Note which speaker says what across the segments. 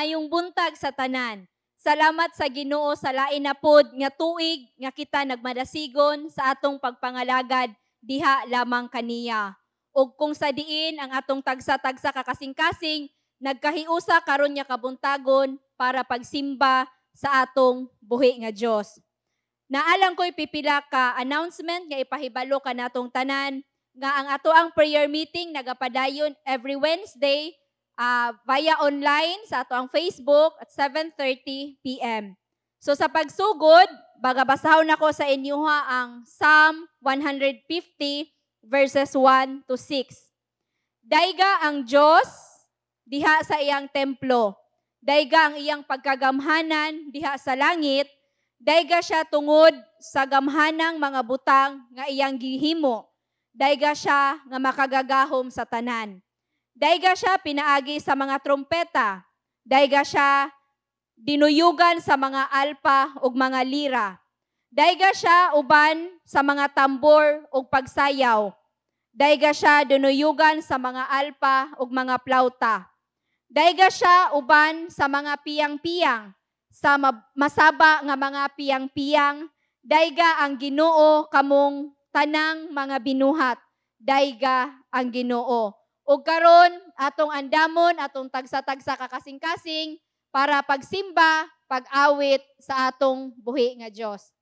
Speaker 1: Maayong buntag sa tanan. Salamat sa Ginoo sa lain na pod nga tuig nga kita nagmadasigon sa atong pagpangalagad diha lamang kaniya. Ug kung sa diin ang atong tagsa-tagsa ka kasing-kasing nagkahiusa karon nga kabuntagon para pagsimba sa atong buhi nga Dios. Naa lang ko'y pipila ka announcement nga ipahibalo kanatong tanan nga ang atoang prayer meeting nagapadayon every Wednesday via online sa atoang Facebook at 7:30 p.m. So sa pagsugod, baga basahon nako sa inyo ha ang Psalm 150 verses 1 to 6. Dayga ang Dios diha sa iyang templo. Dayga ang iyang pagkagamhanan diha sa langit. Dayga siya tungod sa gamhanang mga butang nga iyang gihimo. Dayga siya nga makagagahom sa tanan. Dayga siya pinaagi sa mga trompeta. Dayga siya dinuyugan sa mga alpa ug mga lira. Dayga siya uban sa mga tambor ug pagsayaw. Dayga siya dinuyugan sa mga alpa ug mga plauta. Dayga siya uban sa mga piyang-piyang, sa masaba nga mga piyang-piyang. Dayga ang Ginoo, kamong tanang mga binuhat. Dayga ang Ginoo. Ug karon atong andamon atong tagsa-tagsa ka kasing-kasing para pagsimba, pag-awit sa atong buhi nga Dios.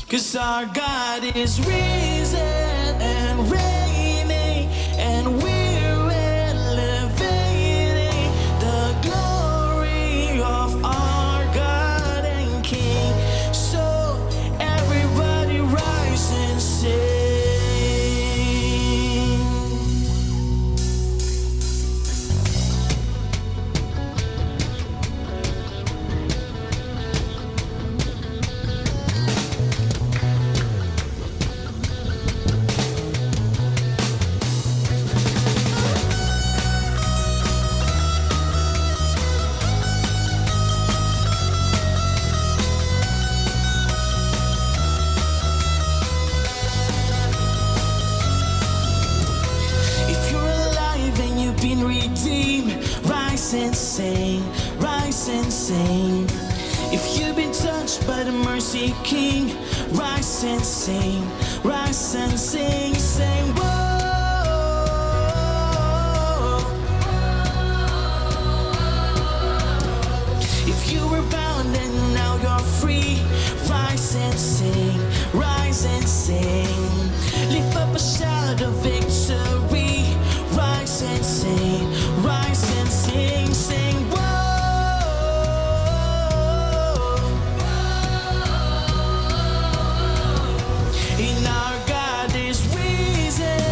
Speaker 2: 'Cause our God is risen and reigning, and we're elevating the glory of our God and King. So everybody rise and sing. If you're alive and you've been redeemed, rise and sing, rise and sing. If you've been touched by the mercy King, rise and sing, rise and sing, sing, whoa. If you were bound and now you're free, rise and sing, rise and sing. Lift up a shout of victory, rise and sing, rise and sing, sing, whoa. And our God is risen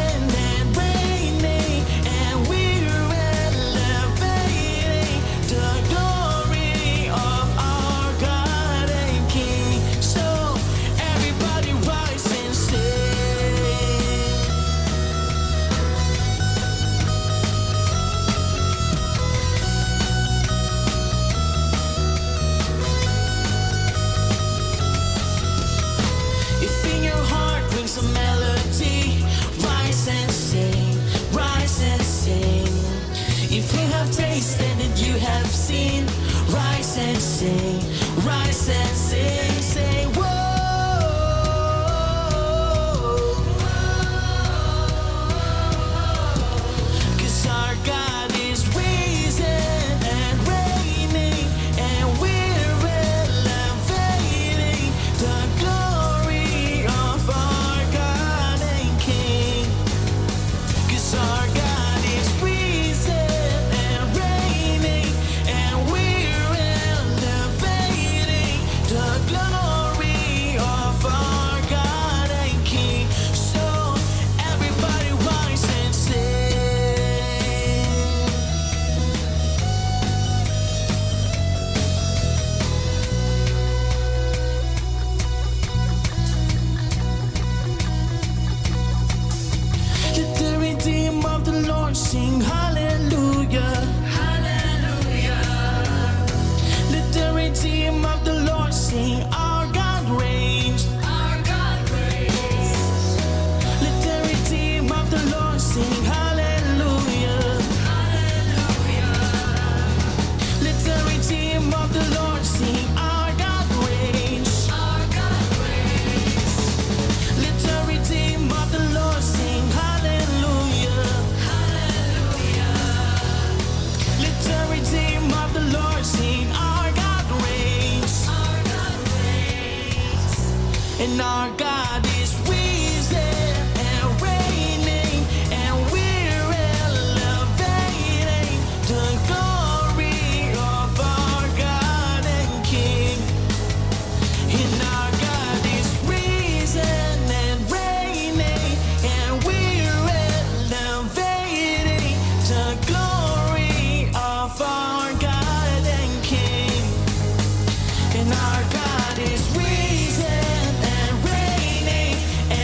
Speaker 2: And our God is risen and reigning, and we're elevating the glory of our God and King. And our God is risen and reigning, and we're elevating the glory of our God and King. And our God is risen and reigning, and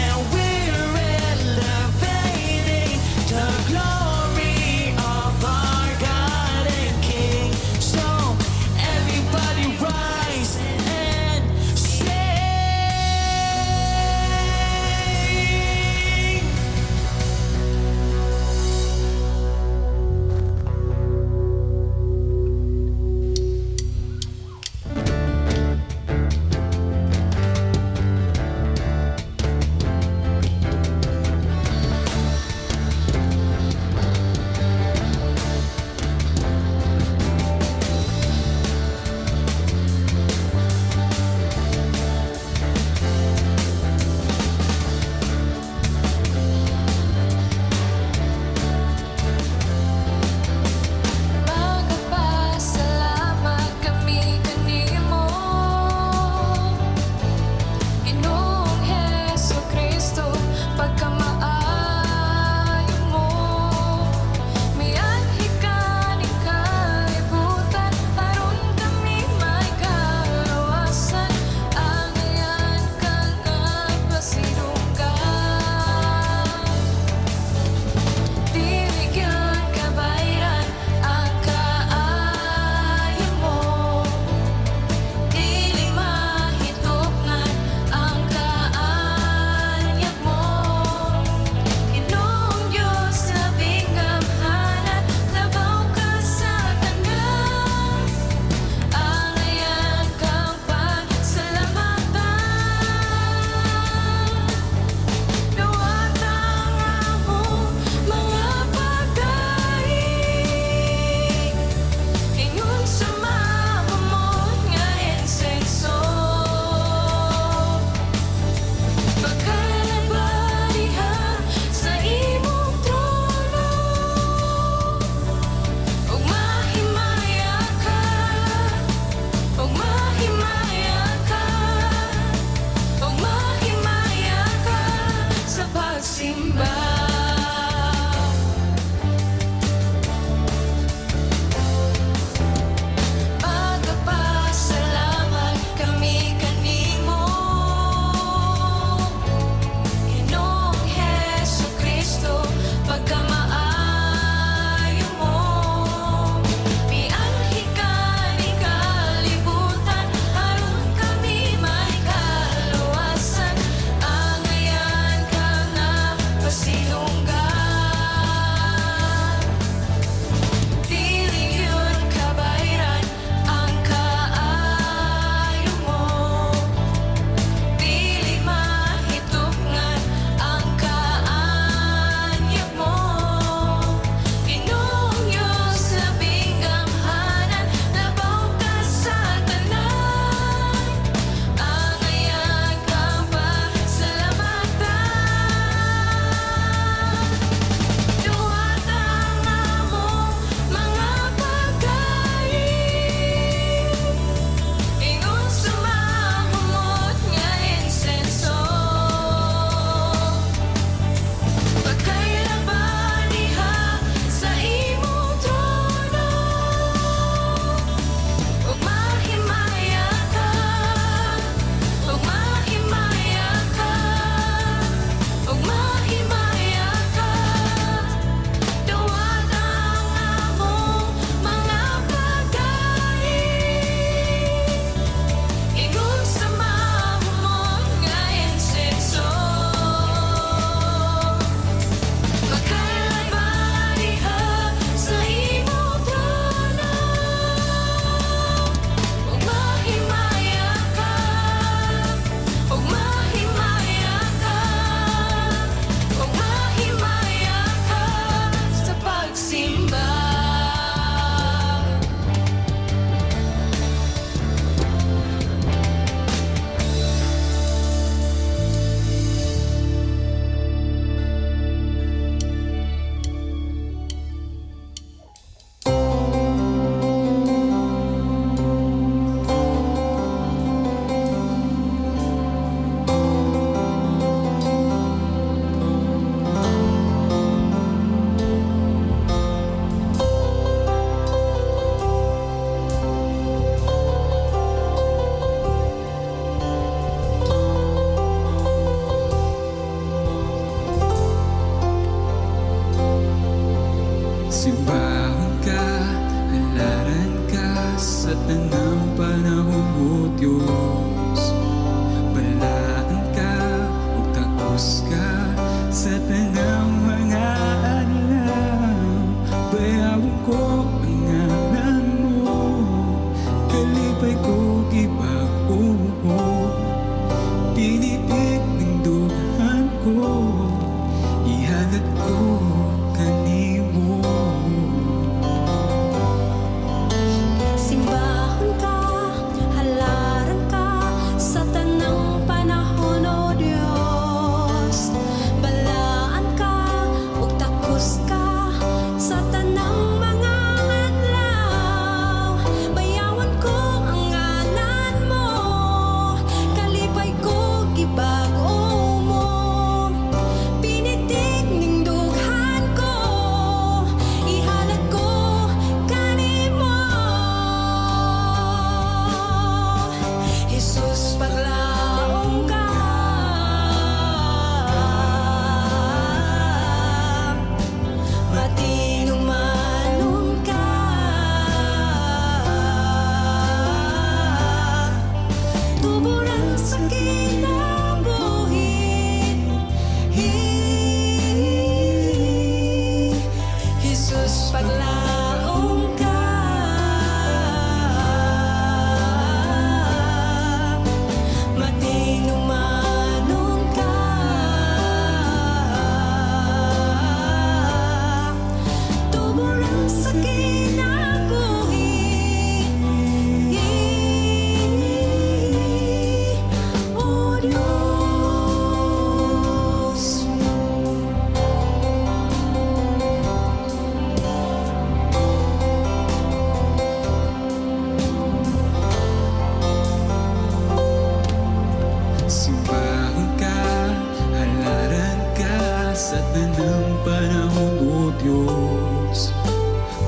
Speaker 3: Panahon, O Diyos.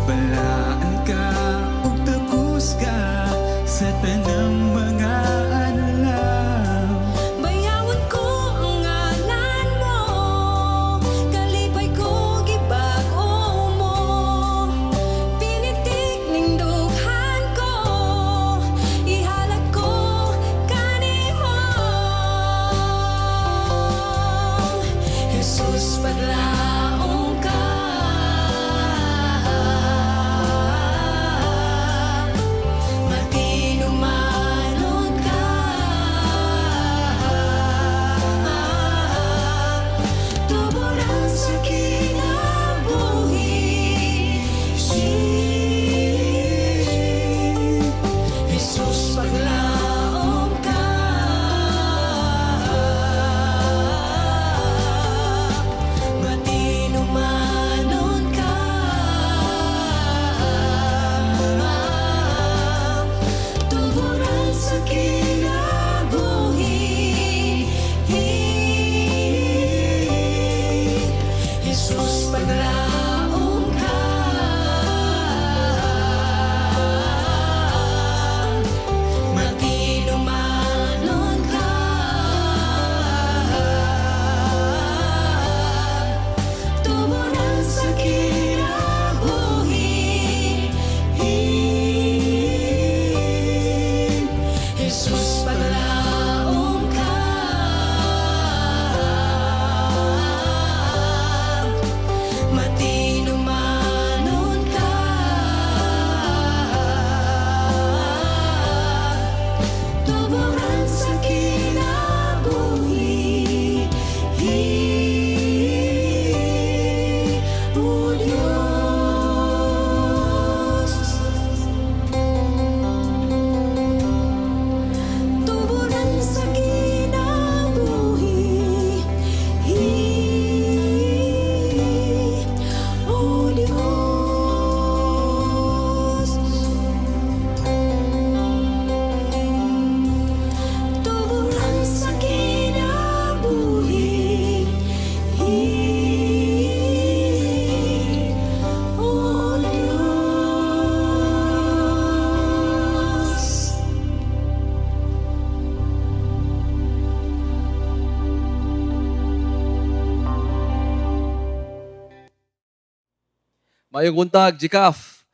Speaker 3: Balaan ka ug takos ka sa tanang mga adlaw.
Speaker 4: Bayawon ko ang ngalan mo, kalipay ko gibag-o mo. Pinitik ning dughan ko, ihalad ko kanimo. Jesus, paglaom ka. Matinumanon ka. Tuboran sa kinabuhi. Jesus, paglaom ka. Matinumanon ka. Tuboran sa kinabuhi. Jesus, paglaom ka. Matinumanon ka. Tuboran sa kinabuhi. Jesus, paglaom ka. Matinumanon ka. Tuboran sa kinabuhi. O Diyos. Tuboran sa kinabuhi. O Diyos. Tuboran sa kinabuhi. O Diyos.
Speaker 5: Maayong buntag, GCAF.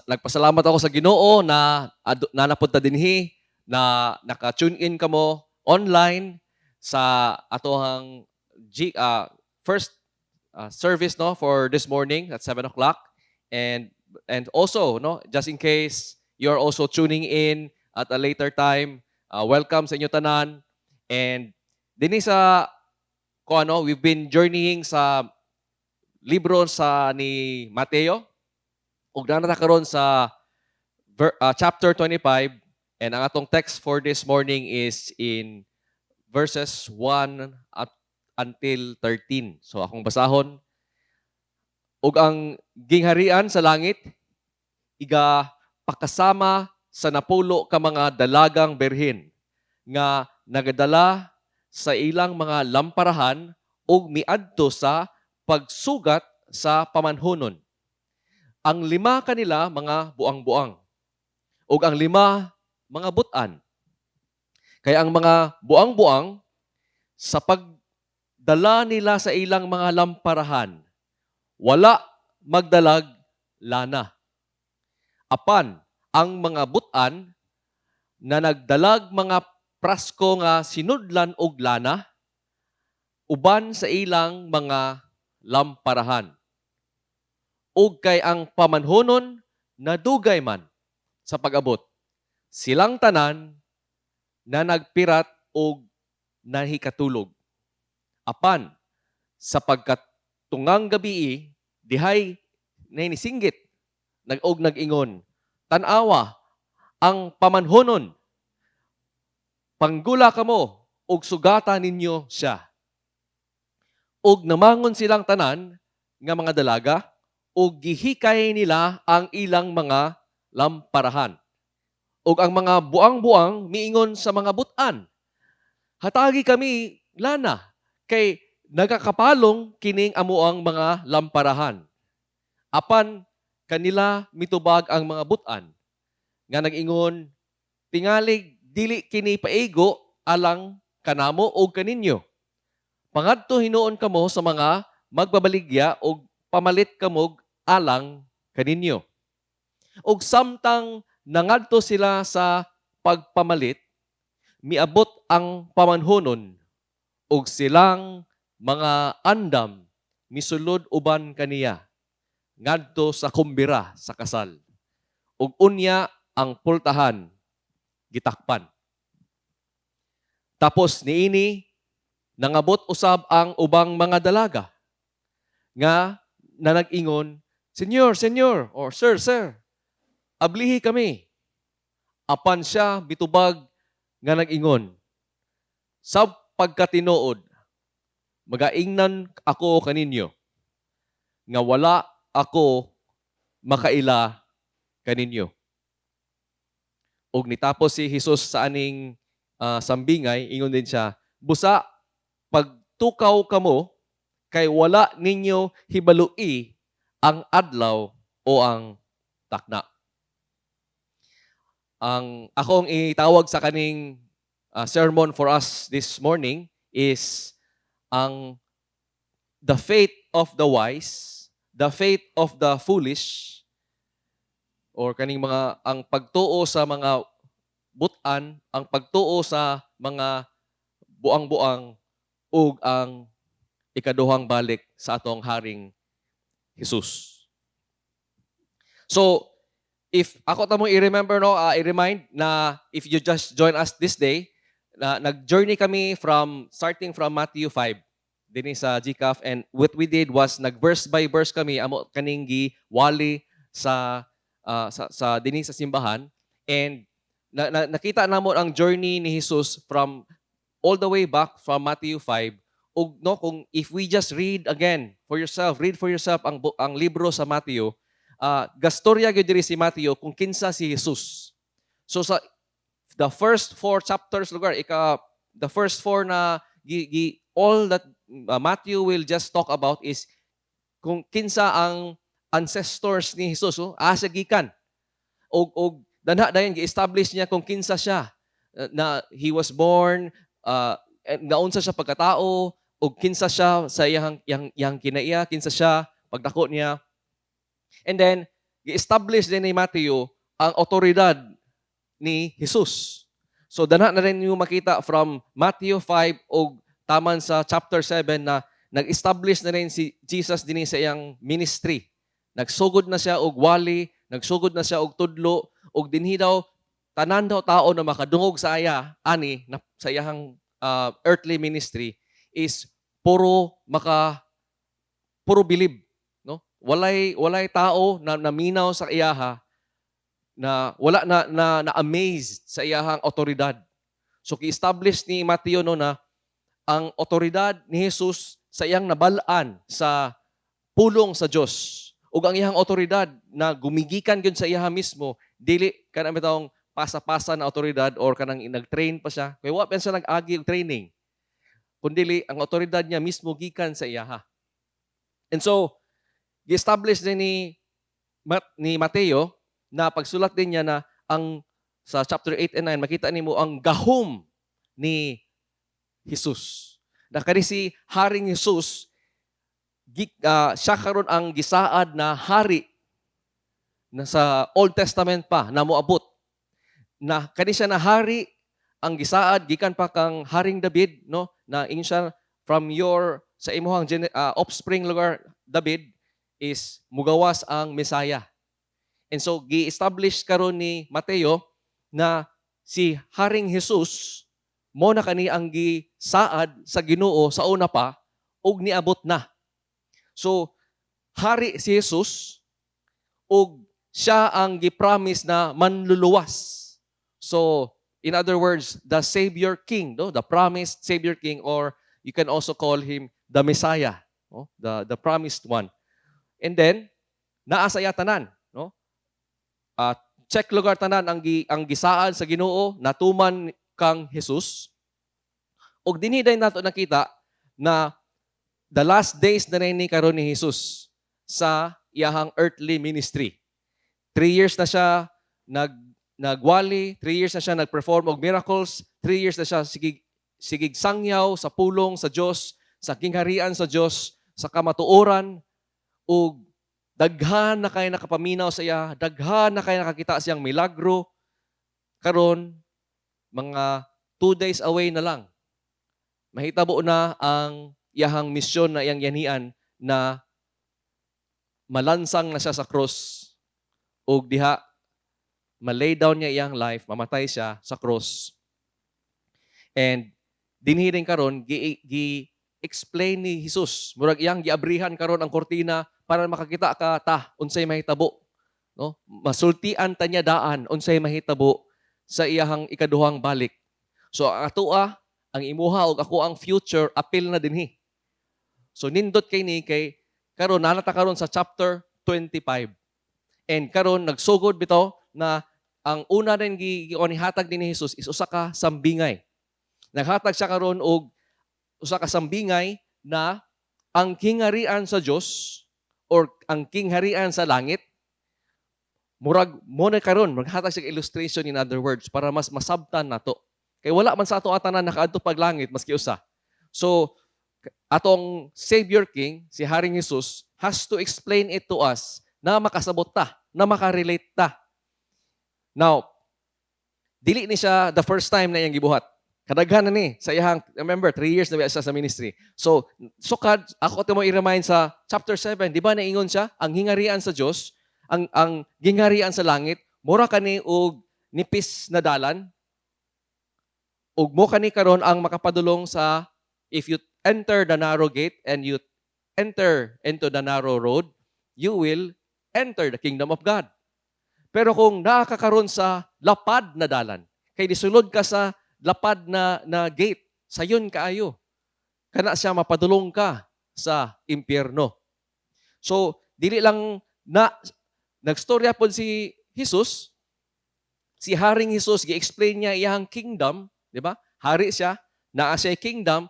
Speaker 5: Nagpasalamat ako sa Ginoo na na napunta dinhi na naka-tune in kamo online sa atohang G, first service, no, for this morning at 7 o'clock, and also, no, just in case you're also tuning in at a later time, welcome sa inyo tanan. And dinhi sa ko ano, we've been journeying sa libro sa ni Mateo ug naa na karon sa chapter 25, and ang atong text for this morning is in verses 1 up until 13. So akong basahon. Ug ang gingharian sa langit iga pakasama sa 10 ka mga dalagang birhen nga nagadala sa ilang mga lamparahan ug miadto sa pagsugat sa pamanhunon. Ang 5 kanila mga buang-buang ug ang 5 mga butan. Kaya ang mga buang-buang, sa pagdala nila sa ilang mga lamparahan, wala magdalag lana. Apan ang mga butan na nagdalag mga prasko nga sinudlan og lana uban sa ilang mga lamparahan. Ug kay ang pamanhunon nadugay man sa pag-abot, silang tanan na nagpirat og nahikatulog. Apan sa pagkatungang gabii, dihay naisinggit nag-og nag-ingon, "Tan-awa ang pamanhunon, panggula kamo og sugata ninyo siya." Ug namangon silang tanan nga mga dalaga ug gihikay nila ang ilang mga lamparahan. Ug ang mga buang-buang miingon sa mga butan, "Hatagi kami lana kay Nagakapalong kining amuang mga lamparahan." Apan kanila mitubag ang mga butan nga nag-ingon, "Tingalig dili kini paigo alang kanamo og kaninyo. Pangadto hinuon kamo sa mga magbabaligya og pamalit kamog alang kaninyo." Ug samtang nangadto sila sa pagpamalit, miabot ang pamanhonon ug silang mga andam misulod uban kaniya ngadto sa kumbira sa kasal. Ug unya ang pultahan gitakpan. Tapos niini, nangabot usab ang ubang mga dalaga nga na nag-ingon, "Senyor, senyor," or "Sir, sir, ablihi kami." Apan siya mitubag nga nag-ingon, "Sa pagkatinuod, magaingnan ako kaninyo nga wala ako makaila kaninyo." Og nitapos si Jesus sa aning sambingay, ingon din siya, "Busa pagtukaw kamo kay wala ninyo hibalui ang adlaw o ang takna." Ang akong itawag sa kaning sermon for us this morning is ang the faith of the wise, the faith of the foolish, or kaning mga ang pagtuo sa mga butan, ang pagtuo sa mga buang-buang ug ang ikaduhang balik sa atong Haring Jesus. So, if ako ta mo i-remember, no, i-remind na if you just join us this day, na nag-journey kami from starting from Matthew 5 dinhi sa GCAF, and what we did was nag verse by verse kami, amo kaning gi wali sa dinhi sa simbahan, and nakita namo ang journey ni Jesus from all the way back from Matthew 5. Ug no, kung if we just read again for yourself, read for yourself ang libro sa Matthew, gastorya gyud diri si Matthew kung kinsa si Jesus. So sa the first four chapters lugar, ika the first four na gi all that Matthew will just talk about is kung kinsa ang ancestors ni Jesus, oh, asa gikan. Og danha dayon gi-establish niya kung kinsa siya, na he was born, naunsa siya pagkatao ug kinsa siya sa iyang kinaiya, kinsa siya pagdako niya. And then gi-establish din ni Matthew ang otoridad ni Jesus. So danha na rin yung makita from Matthew 5 og taman sa chapter 7 na nag-establish na rin si Jesus dinhi sa iyang ministry. Nagsugod na siya og wali, nagsugod na siya og tudlo, og dinhi daw tanan daw tao na makadungog sa iya ani na, sa iyang earthly ministry is puro bilib, no? Walay tao na naminaw sa iyaha na wala na amazed sa iyahang otoridad. So gi-establish ni Mateo, no, na ang otoridad ni Jesus sa iyang nabal-an sa pulong sa Dios ug ang iyang otoridad na gumigikan gyud sa iyaha mismo, dili kanang bitawng pasa-pasa na otoridad or kanang nag-train pa siya kay wa pa siya nag-agi og training, kundili ang otoridad niya mismo gikan sa iyaha. And so gi-establish din ni Mateo na pagsulat din niya na ang sa chapter 8 and 9, makita nimo ang gahom ni Jesus. Na kani si Haring Jesus, siya karon ang gisaad na hari na sa Old Testament pa na moabot. Na kani siya na hari ang gisaad gikan pa kang Haring David, no, na ingon siya from your sa imuhang offspring lugar, David, is mugawas ang Messiah. And so gi-establish karon ni Mateo na si Haring Jesus mo na kani ang gisaad sa Ginoo sa una pa ug niabot na. So hari si Jesus ug siya ang gi-promise na manluluwas. So in other words, the Savior King, no? The promised Savior King, or you can also call him the Messiah, no? The promised one. And then naa sa iya tanan, no? Check lugar tanan ang gisaad sa Ginoo natuman kang Jesus. Ug dinhi din nato nakita na The last days na ni karon ni Jesus sa iyahang earthly ministry. 3 years na siya nagwali, 3 years na siya nag-perform og miracles, 3 years na siya sigig sangyaw sa pulong sa Dios, sa gingharian sa Dios, sa kamatuoran, ug daghan na kay nakapaminaw sa iya, daghan na kay nakakita siyang milagro. Karon mga 2 days away na lang, mahitabo na ang iyahang misyon na iyang yanian na malansang na siya sa cross ug diha malay down niya iyang life, mamatay siya sa cross. And dinhi rin karon gi explain ni Jesus, murag iyang giabrihan karon ang kortina para makakita ka ta unsay mahitabo, no? Masultian ta niya daan unsay mahitabo sa iyahang ikaduhang balik. So ang atoa, ang imuha ug ako ang future apil na dinhi. So nindot kay ni kay karon naa na ta karon sa chapter 25. And karon nagsugod bitaw na ang una rin gi gi hatag din ni Jesus is usa ka sambingay. Naghatag siya karon og usa ka sambingay na ang kingharian sa Dios or ang kingharian sa langit, murag mo na karon maghatag siya og illustration, in other words, para mas masabtan nato. Kay wala man sa ato tanan nakaadto pag langit maski usa. So atong Savior King, si Haring Jesus, has to explain it to us na makasabot ta, na makarelate ta. Now, dili ni siya the first time na iyang gibuhat. Kadaghan na ni sa iyang, remember, 3 years na siya sa ministry. So, sukad, ako mo i-remind sa chapter 7, di ba naingon siya, ang hingarian sa Dios, ang gingharian sa langit, mura kani og nipis na dalan, ug mo kani karon ang makapadulong sa, if you enter the narrow gate and you enter into the narrow road, you will enter the kingdom of God. Pero kung naa ka karon sa lapad na dalan, kay disulod ka sa lapad na gate, sayon kaayo. Kana siya mapadulong ka sa impyerno. So, dili lang na nagstorya pod si Jesus, si Haring Jesus, gi-explain niya iyang kingdom, di ba? Hari siya, naa siya kingdom,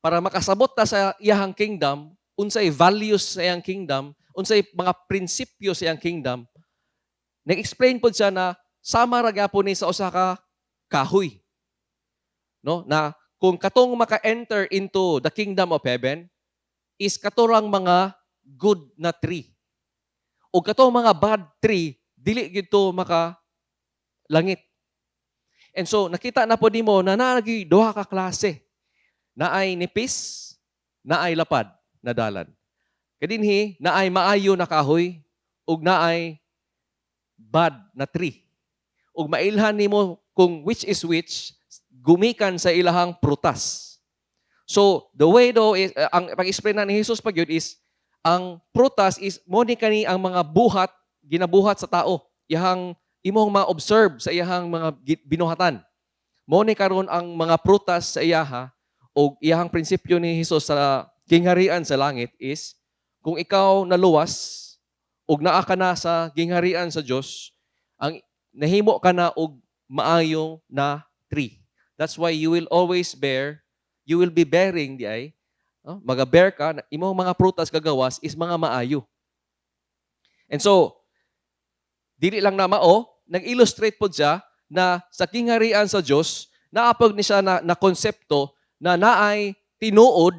Speaker 5: para makasabot ta sa iyang kingdom, unsay values sa iyang kingdom, unsay mga prinsipyo sa iyang kingdom. Nag-explain pod siya na sama ra gyapon ni sa usa ka kahoy. No? Na kung katong maka-enter into the kingdom of heaven is katorang mga good na tree. O katong mga bad tree, dili gyud to maka langit. And so nakita na po nimo na naagi duha ka klase. Naay nipis, naay lapad na dalan. Kadinhi, naay maayo na kahoy ug naay bad na tree. Ug mailhan nimo kung which is which gumikan sa ilahang prutas. So, the way though is, ang pag-explain na ni Jesus pag yun is ang prutas is mo ni kani ang mga buhat ginabuhat sa tao. Iyahang imong ma-observe sa iyahang mga binuhatan. Mo ni karon ang mga prutas sa iyaha o iyahang prinsipyo ni Jesus sa gingharian sa langit is kung ikaw naluwas ug naa ka na sa gingharian sa Dios, ang nahimo ka na og maayo na tree. That's why you will always bear, you will be bearing di ay, no? Maga-bear ka, imong mga prutas kagawas is mga maayo. And so, dili lang na mao, nag-illustrate pod siya na sa kingharian sa Dios, naapog ni siya na konsepto na naay tinuod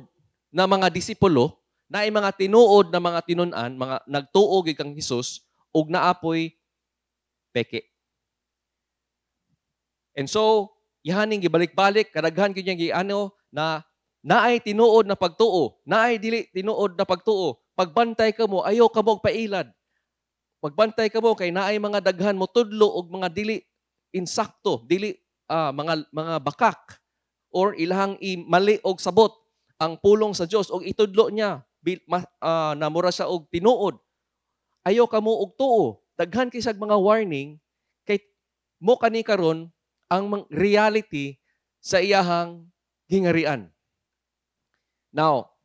Speaker 5: na mga disipulo, naay mga tinuod na mga tinun-an, mga nagtuo gyud kang Hesus ug naapoy peke. And so, ihaning gibalik-balik, kadaghan gyud niyang giano na naay tinuod na pagtuo, naay dili tinuod na pagtuo. Pagbantay ka mo, ayaw ka mo og pailad. Pagbantay ka mo kay naay mga daghan mo tudlo og mga dili insakto, dili mga bakak or ilahang mali og sabot ang pulong sa Dios og itudlo niya na mura siya og tinuod. Ayaw ka mo og tuo. Daghan kay siyag mga warning kay mo kani karon ang reality sa iyahang gingarian. Now,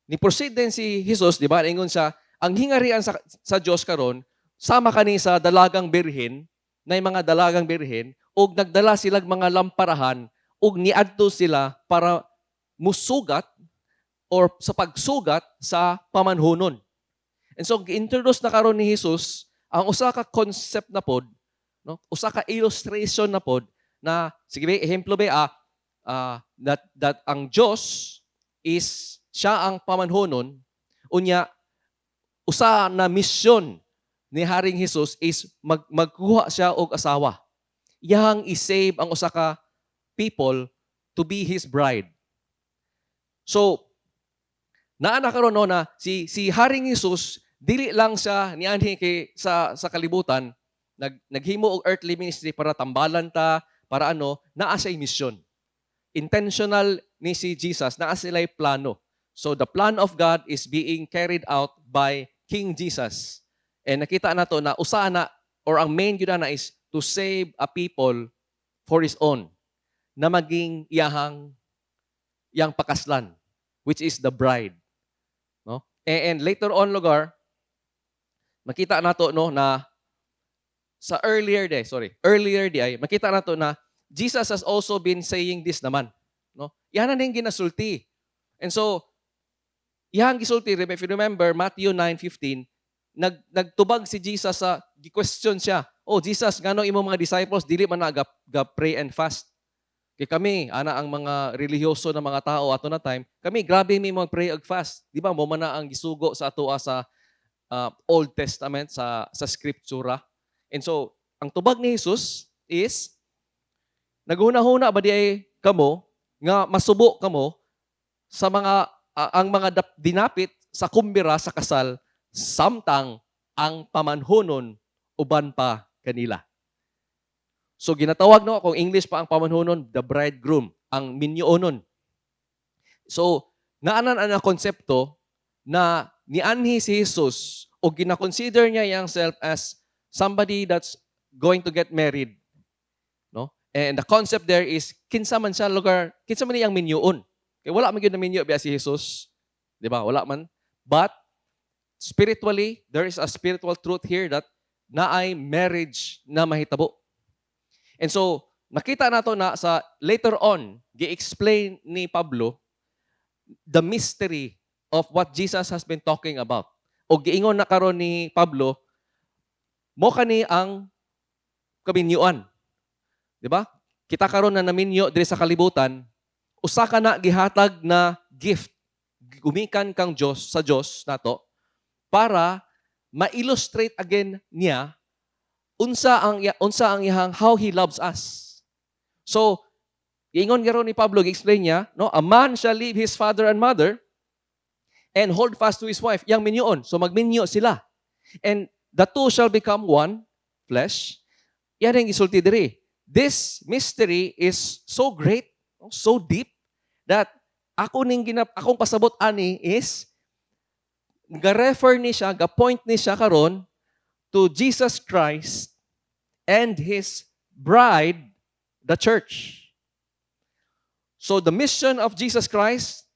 Speaker 5: ni proceed din si Jesus, di ba? Ingon siya, ang hingarian sa Dios karon sama kani sa dalagang birhen, na mga dalagang birhen, ug nagdala silag mga lamparahan, ug niadto sila para musugat. or sa pagsugat sa pamanhunon. And so gi-introduce na karon ni Jesus ang usa ka concept na pod, no? Usa ka illustration na pod na sige ba, ehemplo ba that ang Dios is siya ang pamanhunon, unya usa na misyon ni Haring Jesus is magkuha siya og asawa. Iyang i-save ang usa ka people to be his bride. So, naa na karon, no, na si Haring Jesus, dili lang siya nianhi kay sa kalibutan, naghimo og earthly ministry para tambalan ta, para ano, naa siya misyon. Intentional ni si Jesus, naa sila'y plano. So the plan of God is being carried out by King Jesus. And nakita nato na usa na or ang main gyud na is to save a people for his own na maging iyahang iyang pakaslan, which is the bride, no? And later on, lugar, makita nato, no, na sa earlier day, sorry, earlier day, makita nato na Jesus has also been saying this naman, no? Yan na ning ginasulti. And so iyang gisulti, if you remember Matthew 9:15, nagtubag si Jesus sa gi-question siya. "Oh Jesus, ngano imong mga disciples dili man na ga pray and fast? Kay kami, ana ang mga relihiyoso na mga tao ato na time, kami grabe mi mag-pray ug fast. Di ba mo man na ang gisugo sa atoa sa Old Testament, sa scriptura?" And so, ang tubag ni Jesus is, "Naghuna-huna ba diay kamo nga masubo kamo sa mga ang mga dinapit sa kumbira sa kasal samtang ang pamanhunon uban pa kanila?" So ginatawag, no, kung English pa ang pamanhunon, the bridegroom, ang minyoonon. So naanan ang konsepto na nianhi si Jesus o gina-consider niya yang self as somebody that's going to get married. No? And the concept there is kinsa man siya lugar, kinsa man iyang minyoon. Kay wala man gyud na minyo biya si Jesus. Di ba? Wala man. But spiritually, there is a spiritual truth here that naay marriage na mahitabo. And so, nakita nato na sa later on, gi-explain ni Pablo the mystery of what Jesus has been talking about. O giingon na karon ni Pablo, mo kani ang kaminyuan. Di ba? Kita karon na naminyo diri sa kalibutan, usa ka na gihatag na gift gumikan kang Dios sa Dios nato para ma-illustrate again niya unsa ang iyang how he loves us. So, giingon karon ni Pablo, gi-explain niya, no, a man shall leave his father and mother and hold fast to his wife. Yang minyoon. So magminyo sila. And the two shall become one flesh. Yan ang isulti diri. This mystery is so great, so deep, that ako ning akong pasabot ani is ga-refer ni siya, ga-point ni siya karon to Jesus Christ and his bride, the church. So the mission of Jesus Christ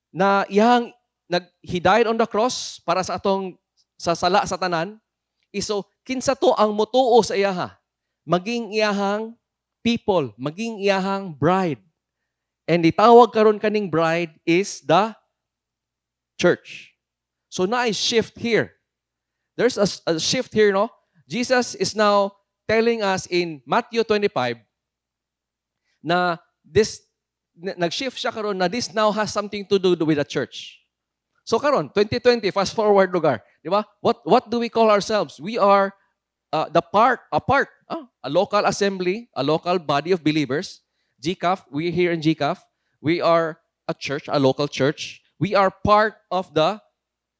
Speaker 5: na iyang he died on the cross para sa atong sa sala sa tanan is so kinsa to ang motuo sa iyaha, maging iyahang people, maging iyahang bride. And itawag karon kaning bride is the church. So naay shift here. There's a shift here, no? Jesus is now telling us in Matthew 25 na this nag-shift siya karon na this now has something to do with the church. So karon 2020, fast forward lugar, di ba? What do we call ourselves? We are the part a part, a local assembly, a local body of believers. GCAF, we here in GCAF, we are a church, a local church. We are part of the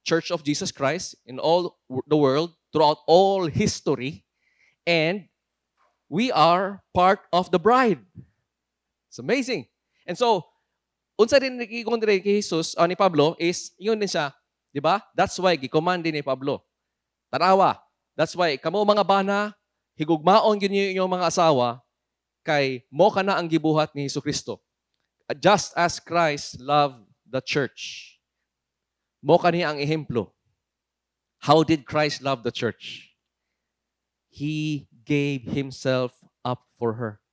Speaker 5: Church of Jesus Christ in all the world throughout all history, and we are part of the bride. It's amazing. And so, unsa din nagiingon diri kay Jesus ni Pablo is ingon din siya, di ba? That's why gi-command din ni Pablo. Tanawa. That's why kamo mga bana, higugmaon gyud ninyo inyong mga asawa kay mo kana ang gibuhat ni Kristo. Just as Christ loved the church. Mo kani ang ehemplo. How did Christ love the church? He gave himself up for her.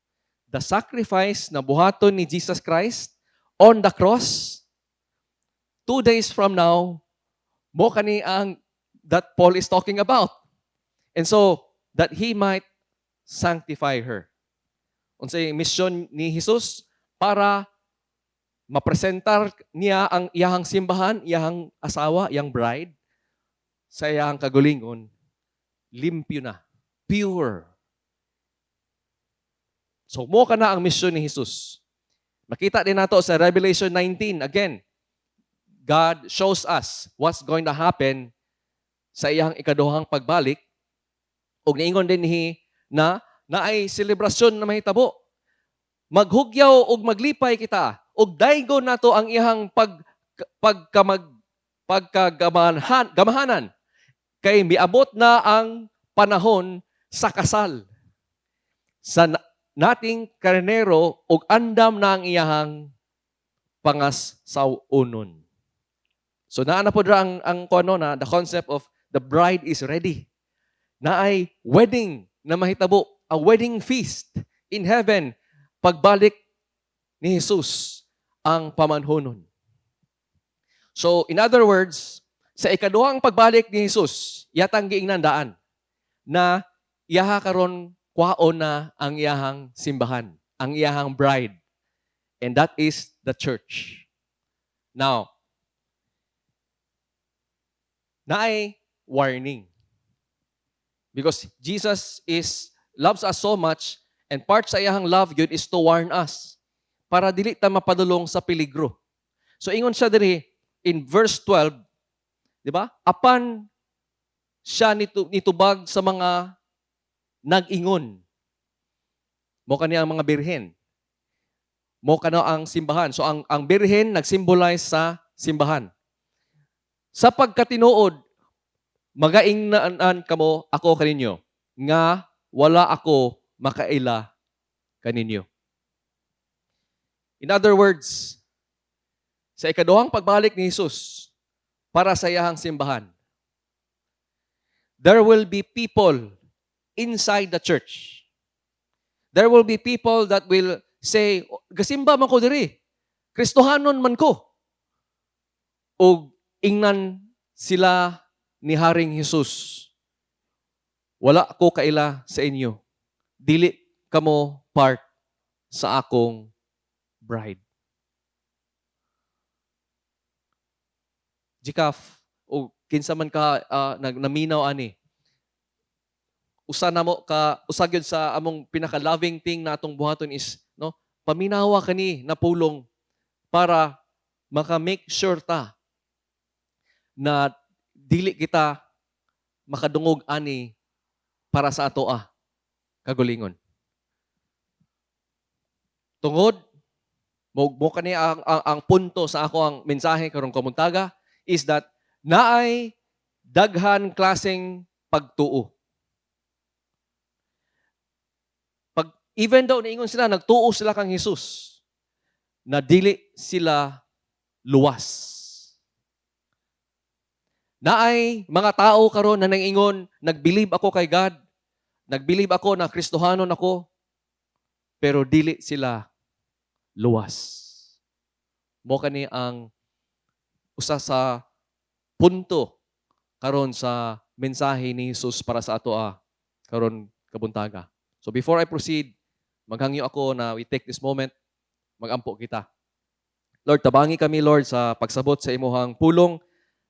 Speaker 5: The sacrifice na buhaton ni Jesus Christ on the cross. 2 days from now, mao kani ang that Paul is talking about. And so, that he might sanctify her. Unsay mission ni Jesus? Para mapresentar niya ang iyahang simbahan, iyahang asawa, iyang bride, sa iyahang kagulingon, limpyo na, pure. So, mao kana ang mission ni Jesus. Makita din nato sa Revelation 19, again, God shows us what's going to happen sa iyang ikaduhang pagbalik. Ug niingon dinhi na naay selebrasyon na mahitabo. Maghugyaw ug maglipay kita ug daygon nato ang iyang pag pagkamag pagkagamahan gamahanan kay miabot na ang panahon sa kasal sa nating karnero ug andam na ang iyahang pangasaw-onon. So naa na pod ra ang kuno na the concept of the bride is ready. Naay wedding na mahitabo, a wedding feast in heaven pagbalik ni Jesus ang pamanhonon. So in other words, sa ikaduhang pagbalik ni Jesus, yatang giingnan daan na iyaha karon kwaon na ang iyahang simbahan, ang iyahang bride. And that is the church. Now, naay warning. Because Jesus is loves us so much, and part sa iyahang love yun is to warn us para dili ta mapadulong sa peligro. So ingon siya diri in verse 12, di ba? Apan siya nitubag sa mga nag-ingon. Mao kani ang mga birhen. Mao kana ang simbahan. So ang birhen nagsymbolize sa simbahan. Sa pagkatinuod, magaingnan kamo ako kaninyo nga wala ako makaila kaninyo. In other words, sa ikaduhang pagbalik ni Jesus para sa iyahang simbahan, there will be people inside the church. There will be people that will say, "Gasimba man ko diri. Kristohanon man ko." Og ingnan sila ni Haring Jesus, "Wala ko kaila sa inyo. Dili kamo part sa akong bride." Jikaf, o kinsa man ka naminaw ani, usa na mo ka usa gyud sa among pinaka-loving thing na atong buhaton is, no, paminawa kani na pulong para maka-make sure ta na dili kita makadungog ani para sa atoa kagulingon. Tungod mao kani ang punto sa ako ang mensahe karong kabuntaga is that naay daghan klaseng pagtuo. Pag even though niingon sila nagtuo sila kang Jesus, na dili sila luwas. Naay mga tao karon na nangingon, "Nag-believe ako kay God, nag-believe ako na Kristohanon ako," pero dili sila luwas. Mao kani ang usa sa punto karon sa mensahe ni Jesus para sa ato karon kabuntaga. So before I proceed, maghangyo ako na we take this moment, magampo kita. Lord, tabangi kami, Lord, sa pagsabot sa imuhang pulong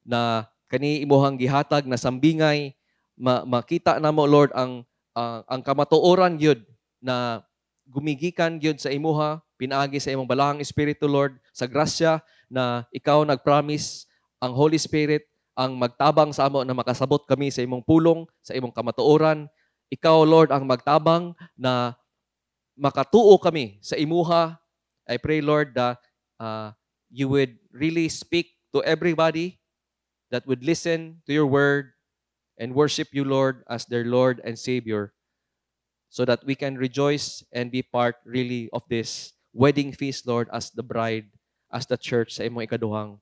Speaker 5: na kani imuhang gihatag na sambingay, makita namo, Lord, ang kamatuoran gyud na gumigikan gyud sa imuha pinaagi sa imong balahang espiritu, Lord, sa grasya na ikaw nag-promise ang Holy Spirit ang magtabang sa amo na makasabot kami sa imong pulong, sa imong kamatuoran. Ikaw, Lord, ang magtabang na makatuo kami sa imuha. I pray, Lord, that you would really speak to everybody that would listen to your word and worship you, Lord, as their Lord and Savior, so that we can rejoice and be part really of this wedding feast, Lord, as the bride, as the church sa imong ikaduhang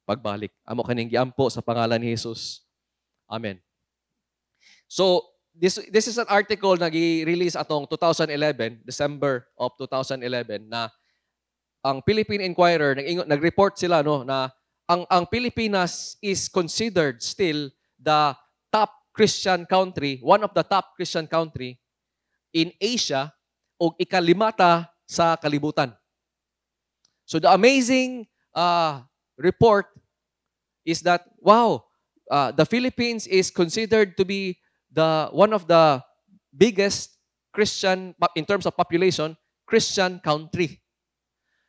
Speaker 5: pagbalik. Amo kaning giampo sa pangalan ni Jesus. Amen. So, this is an article na gi-release atong 2011, December of 2011, na ang Philippine Inquirer nag-report sila, no, na ang Pilipinas is considered still the top Christian country, one of the top Christian country in Asia o ikalima ta sa kalibutan. So the amazing report is that, wow, the Philippines is considered to be the one of the biggest Christian, in terms of population, Christian country.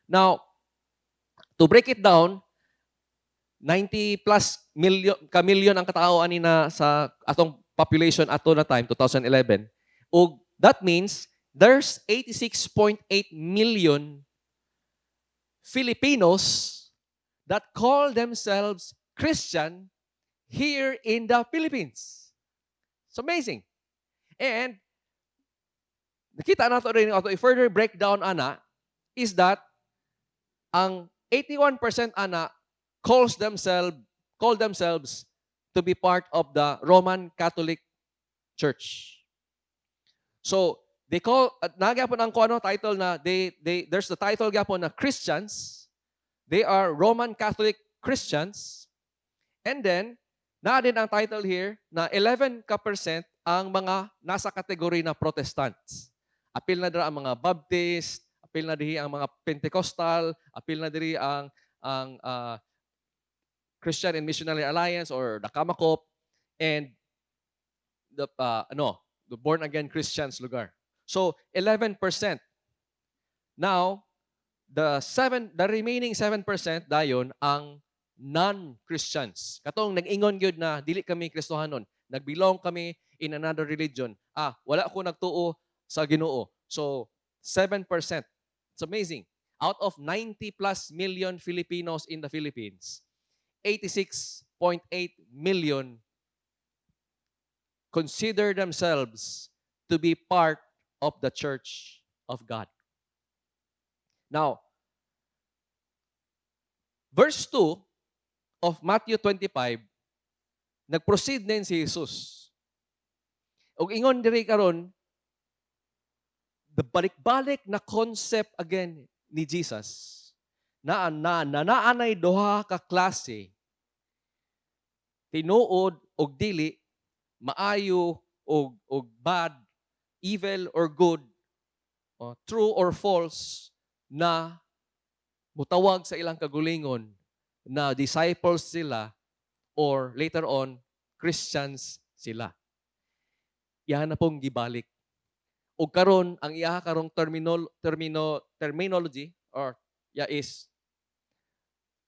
Speaker 5: Now, to break it down, 90 plus million ka million ang katao ani na sa atong population ato na time 2011. Ug that means there's 86.8 million Filipinos that call themselves Christian here in the Philippines. It's amazing. And nakita nato rin ato i-further breakdown ana is that ang 81% ana calls themselves call themselves to be part of the Roman Catholic Church. So they call at naa gyapon ang kuno title na they there's the title gyapon na Christians. They are Roman Catholic Christians. And then naa din ang title here na 11 ka percent ang mga nasa category na Protestants. Apil na dira ang mga Baptist, apil na diri ang mga Pentecostal, apil na diri ang Christian and Missionary Alliance or the Kamakop and the ano, the born again Christians lugar. So 11%. Now, the remaining 7% dayon ang non-Christians. Katong nag-ingon gyud na dili kami Kristohanon, nag-belong kami in another religion. Ah, wala ko nagtuo sa Ginoo. So 7%. It's amazing. Out of 90 plus million Filipinos in the Philippines, 86.8 million consider themselves to be part of the church of God. Now, verse 2 of Matthew 25, nag-proceed din si Jesus. Ug ingon diri karon, the balik-balik na concept again ni Jesus na naanay duha ka klase, tinuod og dili, maayo og bad, evil or good, o true or false na mutawag sa ilang kagulingon na disciples sila or later on Christians sila. Iyaha na pong gibalik. Og karon ang iyaha karong terminol termino terminology or ya is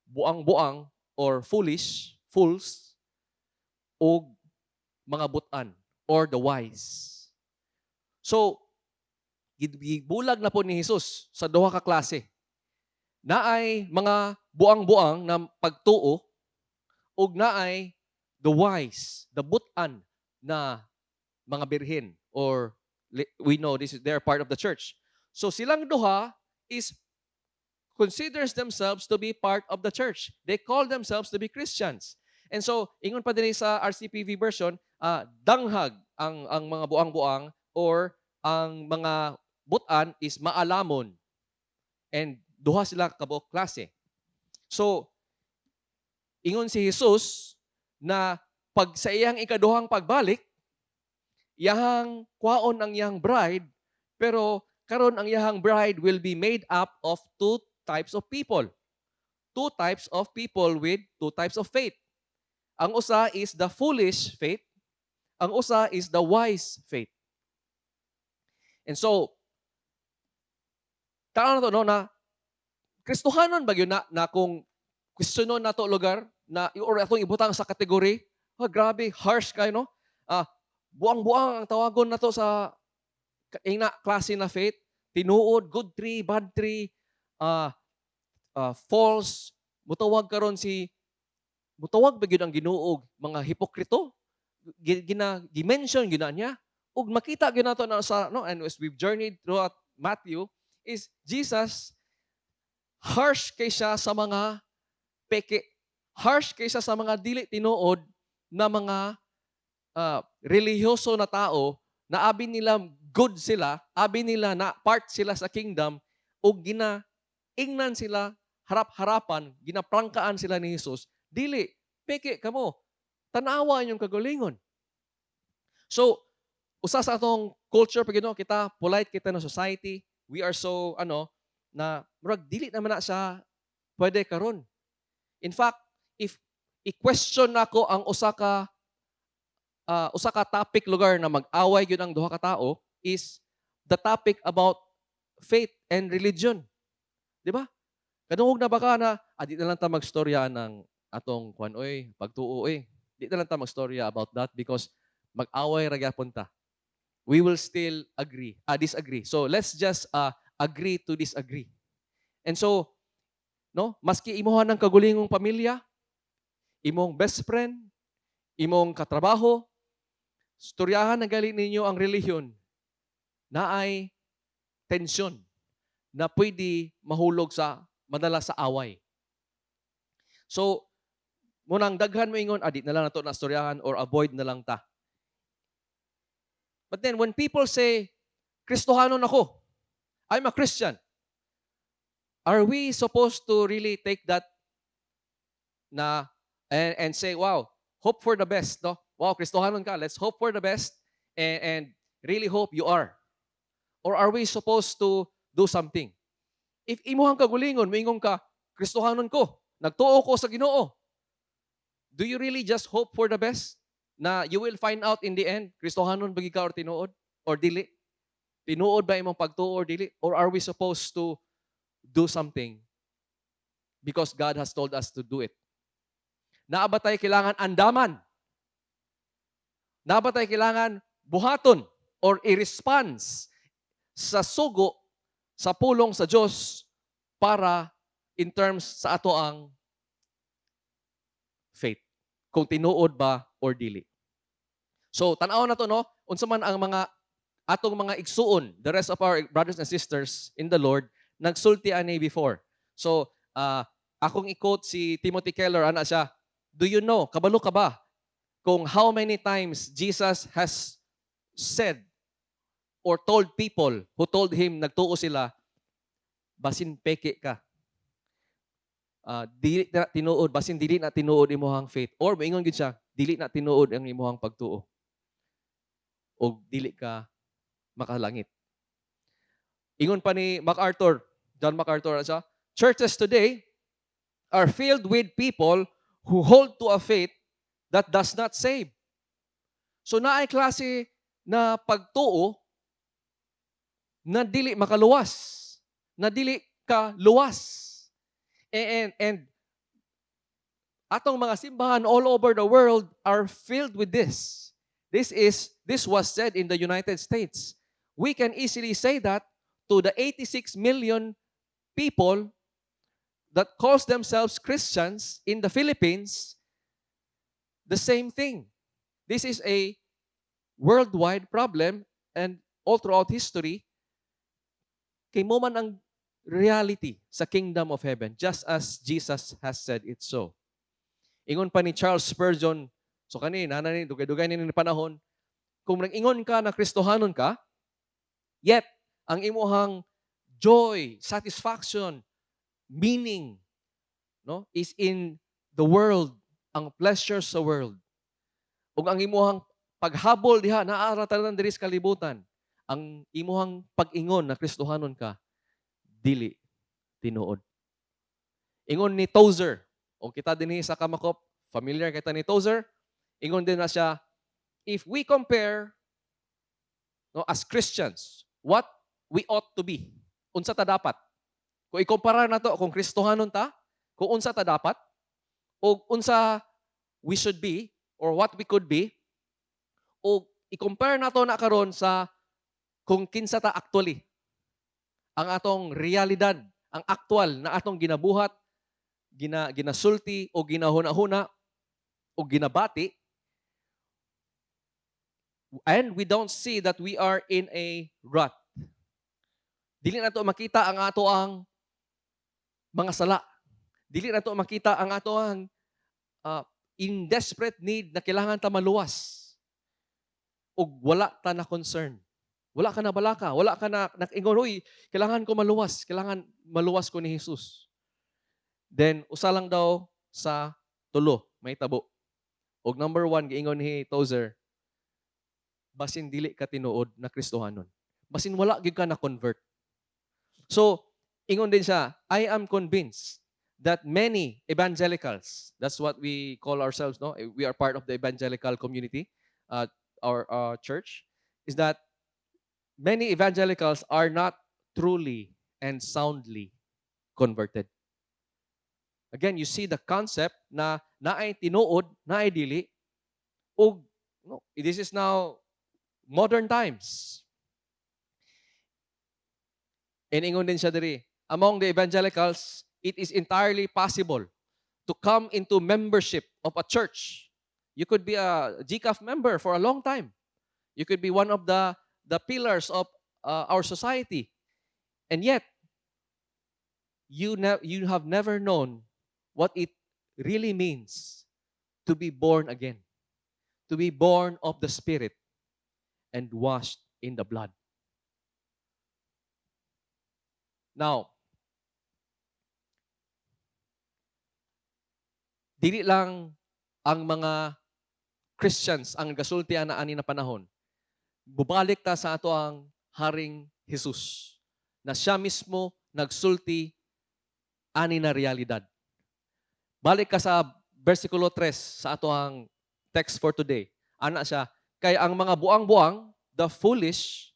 Speaker 5: buang-buang or foolish, fools, og mga butan or the wise. So, gibulag na po ni Jesus sa duha ka klase. Naay mga buang-buang na pagtuo ug naay the wise, the butan na mga birhen or we know this is they're part of the church. So silang duha is considers themselves to be part of the church. They call themselves to be Christians. And so, ingon pa din sa RCPV version, danghag ang mga buang-buang or ang mga butan is maalamon. And duha sila kabuok klase. So, ingon si Jesus na pag sa iyang ikaduhang pagbalik, iyahang kwaon ang iyang bride, pero karon ang iyahang bride will be made up of two types of people. Two types of people with two types of faith. Ang usa is the foolish faith, ang usa is the wise faith. And so, tao na to, no, na Kristohanon ba yun na kung questionon na to lugar na or atong ibutang sa category, ah, grabe, harsh kayo, no? Ah, buang-buang ang tawagon na to sa ina klase na faith, tinuod, good tree, bad tree, false, mutawag karon si mutawag ba gyud ang Ginoo mga hipokrito? Gina gi-mention gyud na niya. Ug makita gyud nato na sa no, and as we've journeyed throughout Matthew is Jesus harsh kay siya sa mga peke. Harsh kay siya sa mga dili tinuod na mga relihiyoso na tao na abi nila good sila, abi nila na part sila sa kingdom ug gina ingnan sila Harap-harapan, ginaprangkaan sila ni Jesus, "Dili, peke kamo. Tanawa inyong kagalingon." So, usa sa atong culture pag kita, polite kita na society, we are so, ano, na murag dili naman na siya pwede karon. In fact, if i-question nako ang usa ka topic lugar na mag-away gyud ang duha ka tao is the topic about faith and religion. Di ba? Kadungog na ba ka na, "Ah, di na lang ta magstorya ng atong kwan oy, pagtuo oy. Di na lang ta magstorya about that because mag-away ra gyapon ta. We will still agree, disagree. So let's just agree to disagree." And so, no, maski imuha ng kagulingong pamilya, imong best friend, imong katrabaho, storyahan na gali ninyo ang relihiyon, naay tensyon na pwede mahulog sa madala sa away. So, munang daghan mo ingon, "Ah, di na lang nato na storyahan or avoid na lang ta." But then when people say, "Kristohanon ako, I'm a Christian," are we supposed to really take that na and say, "Wow, hope for the best, no? Wow, Kristohanon ka, let's hope for the best and really hope you are"? Or are we supposed to do something? If imuhang kagulingon, moingon ka, "Kristohanon ko, nagtuo ko sa Ginoo." Do you really just hope for the best? Na you will find out in the end, Kristohanon ba ka or tinuod? Or dili? Tinuod ba imong pagtuo or dili? Or are we supposed to do something because God has told us to do it? Naa ba tay kailangan andaman? Naa ba tay kailangan buhaton or i-response sa sugo sa pulong sa Dios para in terms sa ato ang faith, kung tinuod ba or dili? So tan-aw na to, no, unsa man ang mga atong mga igsuon, the rest of our brothers and sisters in the Lord nagsulti ani before. So akong i-quote si Timothy Keller. Ana siya, "Do you know, kabalo ka ba kung how many times Jesus has said or told people who told him nagtuo sila, 'Basin peke ka. Dili na tinuod, basin dili na tinuod imuhang faith'?" Or moingon gyud siya, "Dili na tinuod ang imuhang pagtuo. Og dili ka makalangit." Ingon pa ni MacArthur, John MacArthur siya, "Churches today are filled with people who hold to a faith that does not save." So naay klase na pagtuo na dili makaluwas, na dili ka luwas. And atong mga simbahan all over the world are filled with this. This was said in the United States. We can easily say that to the 86 million people that calls themselves Christians in the Philippines, the same thing. This is a worldwide problem, and all throughout history, kay mao man ang reality sa kingdom of heaven, just as Jesus has said it so. Ingon pa ni Charles Spurgeon, so kani, nana ni, dugay-dugay ni panahon, kung nag-ingon ka na Kristohanon ka, yet, ang imuhang joy, satisfaction, meaning, no, is in the world, ang pleasure sa world. Ug ang imuhang paghabol diha naa ra tanan diri sa kalibutan, ang imuhang pag-ingon na Kristohanon ka, dili tinuod. Ingon ni Tozer, o kita dinhi sa Kamakop, familiar kita ni Tozer, ingon din na siya, if we compare, no, as Christians, what we ought to be, unsa ta dapat? Kung ikumpara nato kung Kristohanon ta, kung unsa ta dapat, o unsa we should be, or what we could be, o i-compare nato na karon sa kung kinsa ta actually, ang atong realidad, ang aktual na atong ginabuhat, ginasulti o ginahuna-huna o ginabati, and we don't see that we are in a rut. Dili nato makita ang ato ang mga sala. Dili nato makita ang ato ang in desperate need na kailangan ta maluwas. Ug wala ta na concern. Wala ka na balaka, wala ka na nakingon, "Uy, kailangan ko maluwas, kailangan maluwas ko ni Jesus." Then usa lang daw sa tulo mahitabo. Og number one, giingon ni Tozer, basin dili ka tinuod na Kristohanon. Basin wala gyud ka na convert. So, ingon din siya, "I am convinced that many evangelicals," that's what we call ourselves, no? We are part of the evangelical community, our church, is that many evangelicals are not truly and soundly converted. Again, you see the concept na naay tinuod, naay dili, ug no, this is now modern times. And ingon din siya diri, "Among the evangelicals, it is entirely possible to come into membership of a church. You could be a GCAF member for a long time. You could be one of the pillars of our society. And yet, you have never known what it really means to be born again, to be born of the Spirit and washed in the blood." Now, dili lang ang mga Christians ang gasulti ana ani na panahon. Bubalik ta sa ato ang Haring Jesus na siya mismo nagsulti ani na realidad. Balik ka sa versikulo 3 sa ato ang text for today. Ana siya, "Kay ang mga buang-buang, the foolish,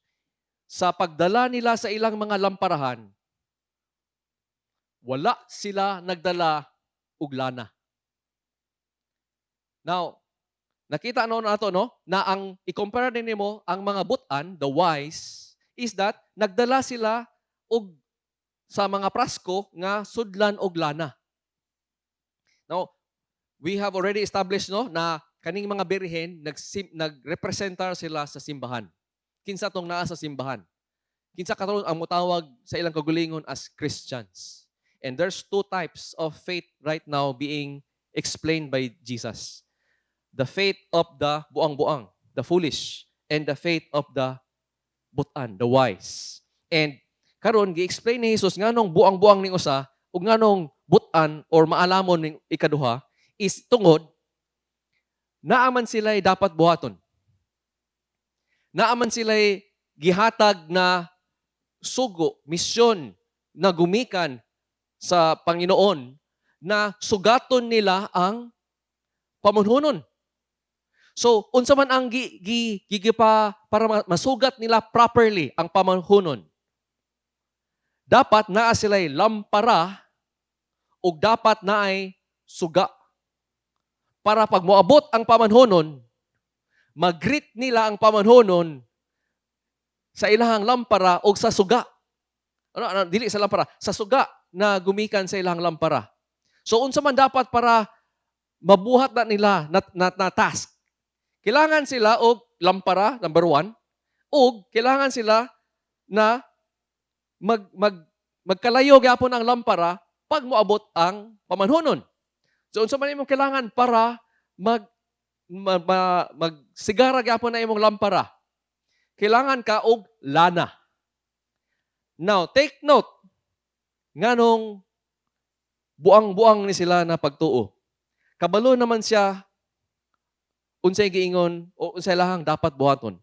Speaker 5: sa pagdala nila sa ilang mga lamparahan, wala sila nagdala og lana." Now, nakita no nato, no, na ang i-compare din nimo ang mga butan, the wise, is that nagdala sila og sa mga prasko nga sudlan og lana. Now, we have already established, no, na kaning mga birhen nagrepresentar sila sa simbahan. Kinsa tong naa sa simbahan? Kinsa karon ang motawag sa ilang kaugalingon as Christians? And there's two types of faith right now being explained by Jesus. The faith of the buang-buang, the foolish, and the faith of the butan, the wise. And karon gi-explain ni Jesus nganong buang-buang ning usa ug nganong butan or maalamon ning ikaduha is tungod naa man sila'y dapat buhaton. Naa man sila'y gihatag na sugo, misyon na gumikan sa Panginoon na sugaton nila ang pamunhunon. So, unsa man ang gi, gi, gigipa para masugat nila properly ang pamunhunon? Dapat naa sila'y lampara ug dapat naay suga. Para pag moabot ang pamanhonon, mag-greet nila ang pamanhonon sa ilahang lampara o sa suga. Ano, dili sa lampara, sa suga na gumikan sa ilahang lampara. So unsa man dapat para mabuhat na nila na task? Kailangan sila og lampara, number one, ug kailangan sila na mag, mag magkalayo gyapon ang lampara pag moabot ang pamanhonon. So unsa man imong kailangan para magsigara gyapon na imong lampara? Kailangan ka og lana. Now, take note nganong buang-buang ni sila na pagtuo. Kabalo naman siya unsay giingon o unsay ilahang dapat buhaton.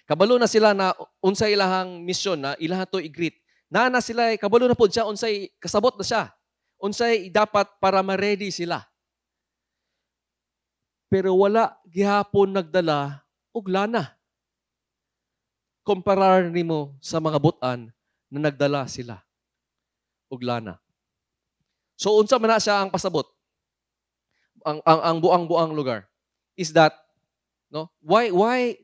Speaker 5: Kabalo na sila na unsay ilahang misyon na ilaha to i-greet. Na sila kabalo na pud siya unsay kasabot na siya. Unsay dapat para ma-ready sila. Pero wala gihapon nagdala og lana. Kumparar nimo sa mga butan na nagdala sila og lana. So unsa man na siya ang pasabot? Ang buang-buang lugar is that, no, why,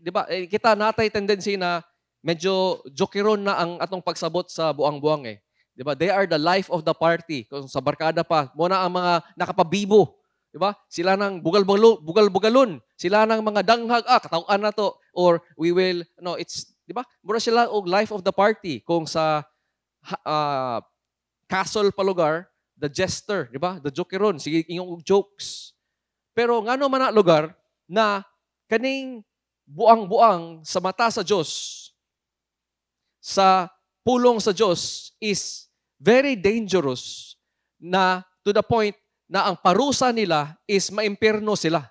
Speaker 5: di ba, eh, kita natay tendency na medyo jokeron na ang atong pagsabot sa buang-buang eh. Di ba? They are the life of the party. Kung sa barkada pa, mo na ang mga nakapabibo. Di ba? Sila nang bugal-bugal, bugal-bugalon. Sila nang mga danghag, ah, katawhan na to. Or we will, no, it's, di ba? Mura sila og life of the party. Kung sa castle pa lugar, the jester, di ba? The jokeron, sige ingong og jokes. Pero ngano man na lugar na kaning buang-buang sa mata sa Dios, sa pulong sa Dios, is very dangerous. na to the point na ang parusa nila is maimpierno sila.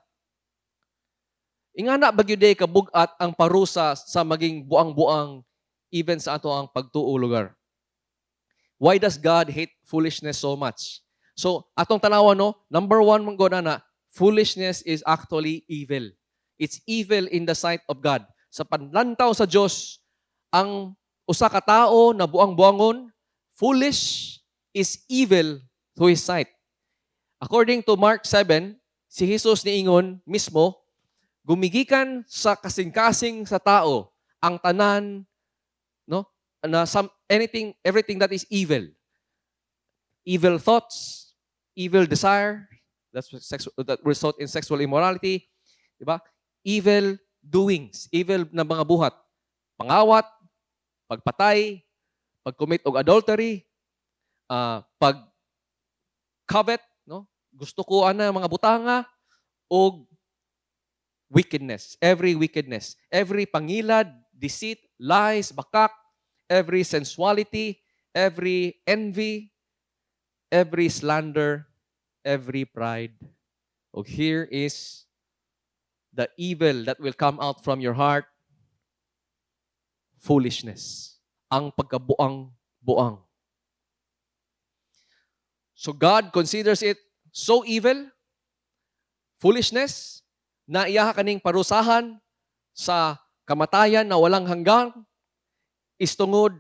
Speaker 5: Ingana ba gyud kabugat ang parusa sa maging buang-buang even sa ato ang pagtuo lugar? Why does God hate foolishness so much? So, atong tanawan, no, number one man gud na, foolishness is actually evil. It's evil in the sight of God. Sa panlantaw sa Dios, ang usa ka tawo na buang-buangon, foolish, is evil to His sight. According to Mark 7, si Jesus niingon mismo, gumigikan sa kasing-kasing sa tao ang tanan, no, na some anything, everything that is evil. Evil thoughts, evil desire, that result in sexual immorality, di ba? Evil doings, evil na mga buhat. Pangawat, pagpatay, pag-commit og adultery, pag covet, no? Gusto ko ana mga butanga og wickedness, every wickedness, every pangilad, deceit, lies, bakak, every sensuality, every envy, every slander, every pride. Og here is the evil that will come out from your heart: foolishness. Ang pagkabuang-buang. So God considers it so evil, foolishness, na iya kaning parusahan sa kamatayan na walang hanggan, is tungod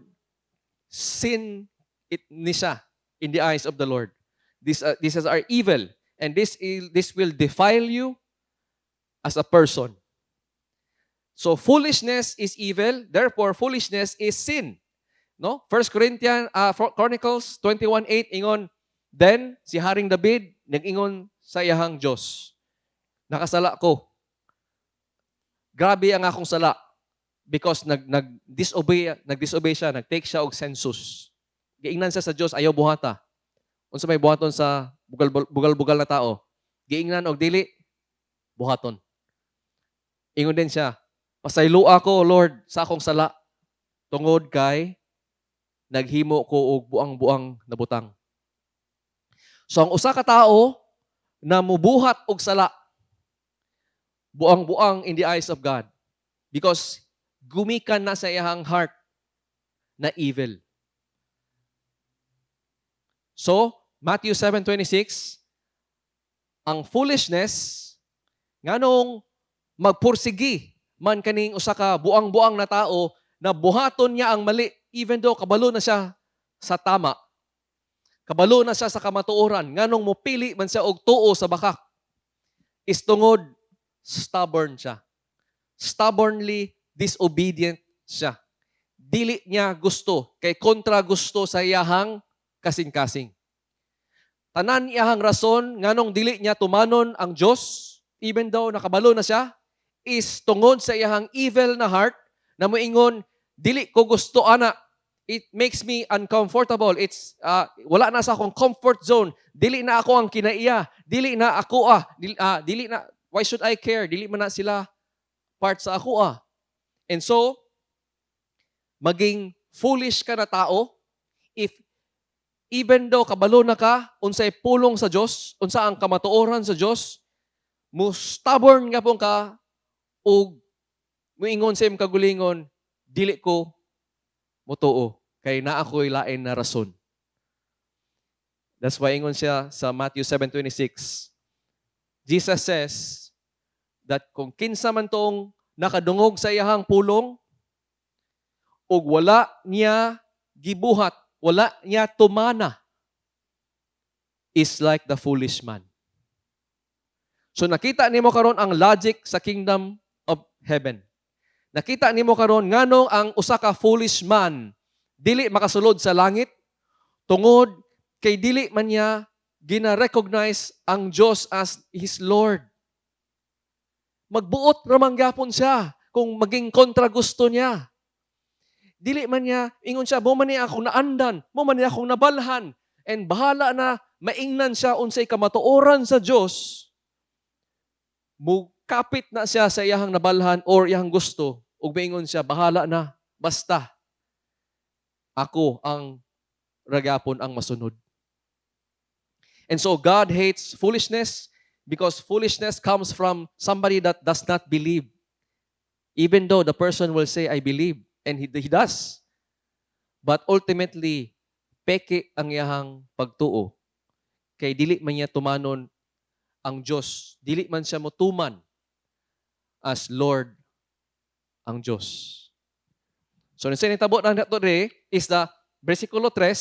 Speaker 5: sin it ni siya in the eyes of the Lord. This is our evil and this will defile you as a person. So foolishness is evil, therefore foolishness is sin. No? 1 Corinthians Chronicles 21:8 ingon, then si Haring David nag-ingon sa iyahang Dios, "Nakasala ko. Grabe ang akong sala," because nag disobey siya, nag-take siya og census. Giingnan siya sa Dios, ayaw buhata. Unsa may buhaton sa bugal-bugal na tao? Giingnan og dili buhaton. Ingon din siya, "Pasayloa ko, Lord, sa akong sala tungod kay naghimo ko og buang-buang na butang." So ang usa ka tawo na mubuhat og sala, buang-buang in the eyes of God because gumikan na sa iyang heart na evil. So, Matthew 7:26, ang foolishness, nganong magpursigi man kaning usa ka buang-buang na tao na buhaton niya ang mali even though kabalo na siya sa tama? Kabalo na siya sa kamatuoran. Nganong mopili man siya og tuo sa bakak? Is tungod stubborn siya. Stubbornly disobedient siya. Dili niya gusto kay kontra gusto sa iyahang kasing-kasing. Tanan iyahang rason nganong dili niya tumanon ang Dios even though nakabalo na siya is tungod sa iyahang evil na heart na moingon, "Dili ko gusto ana. It makes me uncomfortable. It's wala na sa akong comfort zone. Dili na ako ang kinaiya. Dili na ako ah. Dili na, why should I care? Dili man na sila part sa ako ah." And so maging foolish ka na tao if even though kabalo na ka unsay pulong sa Dios, unsa ang kamatuoran sa Dios, mo stubborn gihapon ka ug muingon sa imong kagulingon, "Dili ko motuo kay naa ko'y lain na rason." That's why ingon siya sa Matthew 7:26. Jesus says that kung kinsa man tong nakadungog sa iyahang pulong ug wala niya gibuhat, wala niya tumana, is like the foolish man. So nakita nimo karon ang logic sa kingdom of heaven. Nakita nimo karon nganong ang usa ka foolish man dili makasulod sa langit, tungod kay dili man niya gina-recognize ang Dios as his Lord. Magbuot ra man gyapon siya kung maging kontra gusto niya. Dili man niya, ingon siya, "Mao man ni akong naandan, mao man ni akong nabalhan," and bahala na maingnan siya unsay kamatuoran sa Dios, mukapit na siya sa iyahang nabalhan or iyahang gusto, ug maingon siya, "Bahala na, basta ako ang ra gyapon ang masunod." And so God hates foolishness because foolishness comes from somebody that does not believe. Even though the person will say, "I believe," and he does. But ultimately, peke ang iyahang pagtuo. Kay dili man niya tumanon ang Diyos. Dili man siya motuman as Lord ang Diyos. So, sa nitabo na nato diri is the versikulo 3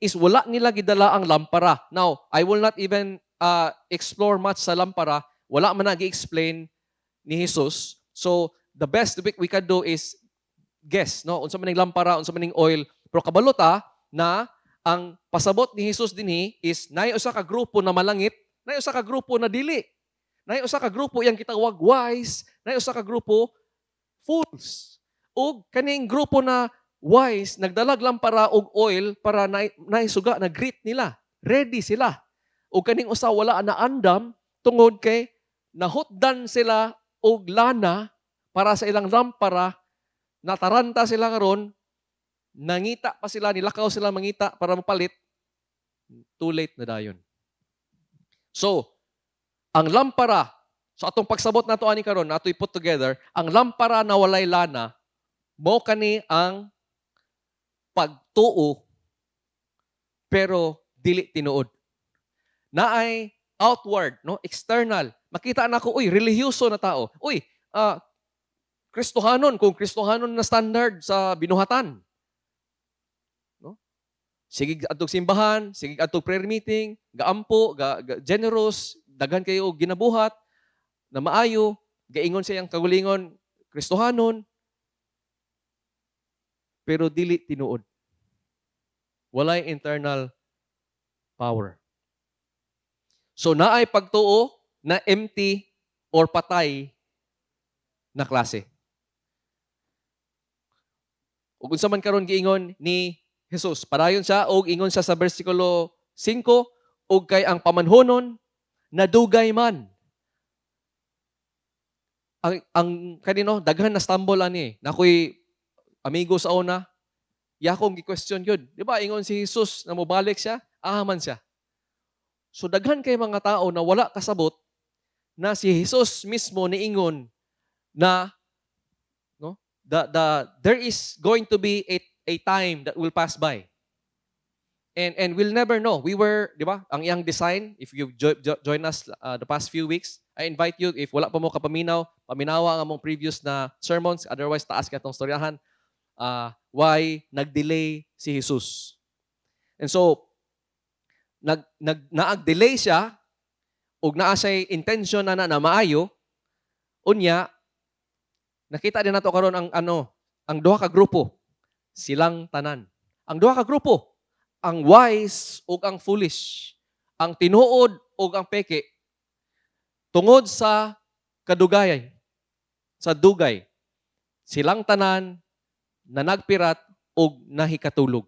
Speaker 5: is wala nila gidala ang lampara. Now, I will not even explore much sa lampara. Wala man nag-explain ni Jesus. So, the best we can do is guess, no? Unsa man ning lampara, unsa man ning oil. Pero kabalo ta na ang pasabot ni Jesus dinhi is naay usa ka grupo na malangit, naay usa ka grupo na dili. Naay usa ka grupo iyang gitawag wise, naay usa ka grupo fools. Ug kaning grupo na wise nagdalag lampara og oil para naisuga na greet nila. Ready sila. Ug kaning usa wala na andam tungod kay nahutdan sila og lana para sa ilang lampara, nataranta sila karon, nangita pa sila, nilakaw sila mangita para mapalit, too late na dayon. So, ang lampara, so atong pagsabot nato ani karon, nato i-put together, ang lampara na walay lana, mo kani ang pagtuo pero dili tinuod. Naay outward, no, external. Makita na ko, uy, relihiyoso na tao. Uy, Kristohanon, kung Kristohanon na standard sa binuhatan. No? Sige adtog simbahan, sige adtog prayer meeting, gaampo, ga generous, daghan kayo og ginabuhat na maayo, gaingon sa iyang kaugalingon, Kristohanon, pero dili tinuod. Walay internal power. So naay pagtuo na empty or patay na klase. Ug unsa man karon giingon ni Jesus, padayon siya og ingon siya sa bersikulo 5, "Ug kay ang pamanhonon nadugay man." Ang kanino daghan na stumble ani. Nakoy amigo sa una, yakong gi-question yun. Di ba ingon si Jesus na mobalik siya, aha man siya? So daghan kay mga tao na wala kasabot na si Jesus mismo niingon na, no, there is going to be a time that will pass by. And we'll never know. We were, di ba? Ang iyang design, if you join us the past few weeks, I invite you, if wala pa mo kapaminaw, paminawa ang among previous na sermons, otherwise taas ka itong storyahan, why nag-delay si Jesus. And so, naag-delay siya, ug naa siya'y intention na maayo, unya, nakita din nato karon ang ano, ang duha ka grupo, silang tanan. Ang duha ka grupo, ang wise ug ang foolish, ang tinuod ug ang peke, tungod sa kadugay, sa dugay, silang tanan na nagpirat og nahikatulog.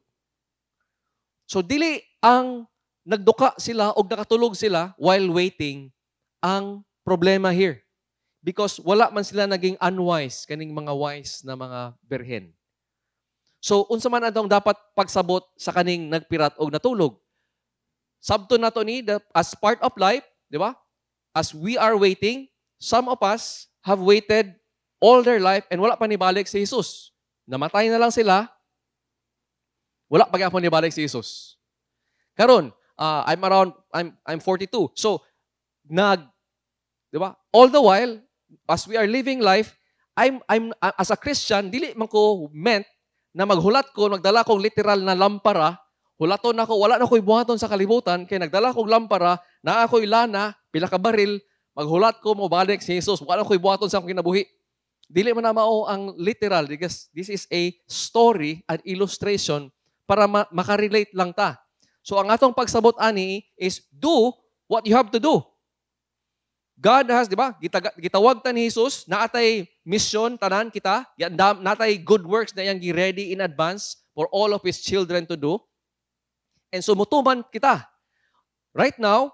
Speaker 5: So dili ang nagduka sila og nakatulog sila while waiting ang problema here. Because wala man sila naging unwise kaning mga wise na mga birhen. So unsa man atong dapat pagsabot sa kaning nagpirat og natulog? Sabton nato ni as part of life, di ba? As we are waiting, some of us have waited all their life and wala pa nibalik si Jesus. Namatay na lang sila, wala pa gyapon nibalik si Jesus. Karon, I'm 42. So, di ba? All the while, as we are living life, I'm as a Christian, dili man ko meant na maghulat ko, magdala kong literal na lampara, hulaton ako, wala na ko'y buhaton sa kalibutan, kay nagdala kong lampara, naa ko'y lana, pila ka baril, maghulat ko, mobalik si Jesus, wala ko'y buhaton sa akong kinabuhi. Dili man na mao ang literal because this is a story, an illustration para makarelate lang ta. So ang atong pagsabot ani is do what you have to do. God has, di ba? Gitawag ta ni Jesus, naatay mission tanan kita, natay good works na iyang gi-ready in advance for all of His children to do. And so mutuman kita. Right now,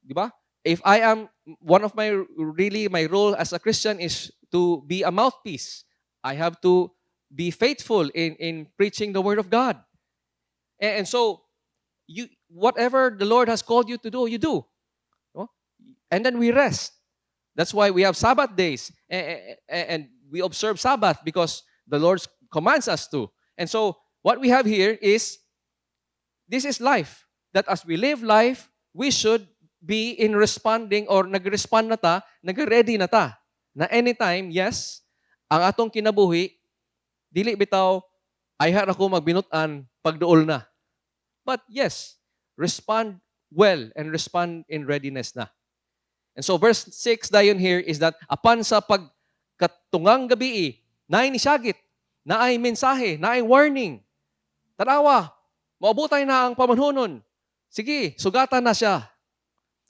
Speaker 5: di ba? If I am one of my really my role as a Christian is to be a mouthpiece. I have to be faithful in preaching the word of God. And so you Whatever the Lord has called you to do, you do. No? And then we rest. That's why we have Sabbath days and we observe Sabbath because the Lord commands us to. And so what we have here is this is life. That as we live life, we should be in responding or nag-respond na ta, nag-ready na ta. Na anytime, yes, ang atong kinabuhi, dili bitaw, ayha ra ko magbinut-an pagduol na. But yes, respond well and respond in readiness na. And so verse 6 dayon here is that apan sa pagkatungang gabii, naay nisagit, naay mensahe, naay warning. Tanawa, moabutay na ang pamanhunon. Sige, sugatan na siya.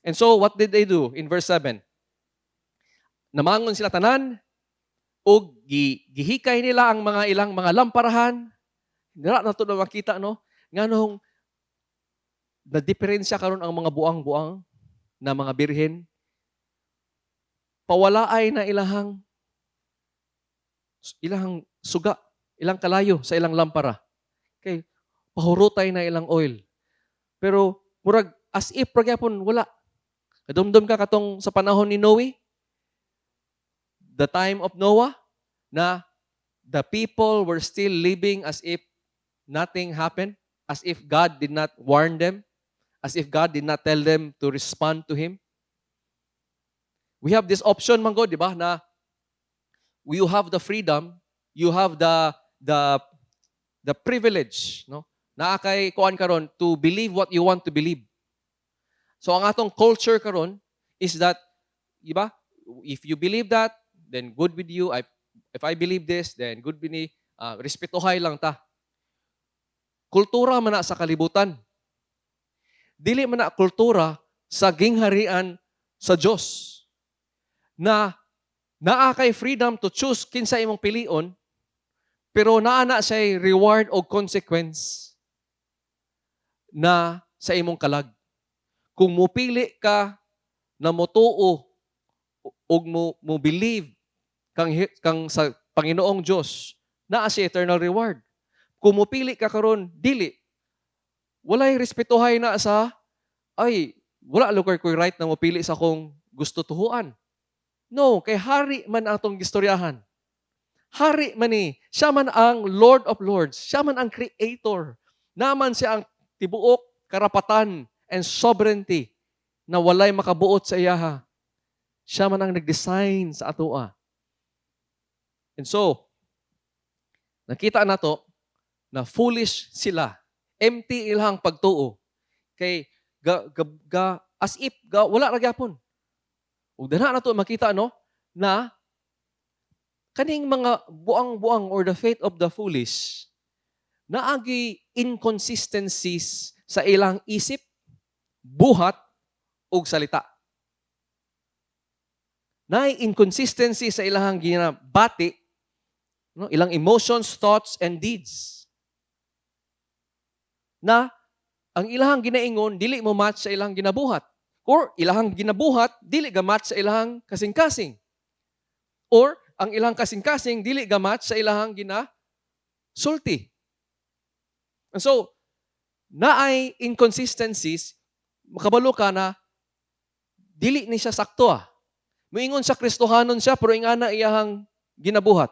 Speaker 5: And so what did they do in verse 7? Namangon sila tanan ug gihikay nila ang mga ilang mga lamparahan. Dira na to na makita, no, nganong na diferensya karon ang mga buang-buang na mga birhen. Pawalaay na ilahang suga, ilang kalayo sa ilang lampara. Kay pahurotay na ilang oil. Pero murag as if ra gyapon wala. Kadumdum ka katong sa panahon ni Noe, the time of Noah, na the people were still living as if nothing happened, as if God did not warn them, as if God did not tell them to respond to Him. We have this option, man gud, di ba, na you have the freedom, you have the privilege, no? Naa kay kuan karon to believe what you want to believe. So ang atong culture karon is that, di ba? If you believe that, then good with you. If I believe this, then good with me. Respetuhay lang ta. Kultura man na sa kalibutan. Dili man na kultura sa gingharian sa Dios. Na naa kay freedom to choose kinsa imong pilion, pero naa na siya'y reward o consequence na sa imong kalag. Kung mupili ka na motuo ug mo believe kang sa Panginoong Dios, naa siya eternal reward. Kung mupili ka karon dili, walay respetuhay na sa ay wala lugar ko'y right na mupili sa akong gusto tuhuan. No, kay hari man atong gistoryahan. Hari man ni, siya man ang Lord of Lords, siya man ang Creator. Naa man siya ang tibuok karapatan and sovereignty na walay makabuot sa iyaha. Siya man ang nag-design sa atoa. And so, nakita nato na foolish sila. Empty ilang pagtuo. Kay ga, ga, ga, as if ga, wala ra gyapon. Ug dinha nato makita, no, na kaning mga buang-buang or the faith of the foolish, naagi inconsistencies sa ilang isip, buhat ug salita. Naay inconsistency sa ilang ginabati, no, ilang emotions, thoughts and deeds. Na ang ilang ginaingon dili mo match sa ilang ginabuhat. Or ilang ginabuhat dili ga match sa ilang kasing-kasing. Or ang ilang kasing-kasing dili ga match sa ilang ginasulti. And so, naay inconsistencies, makabalo ka na dili ni siya sakto ah. Muingon sa Kristohanon siya pero ingana iyahang ginabuhat.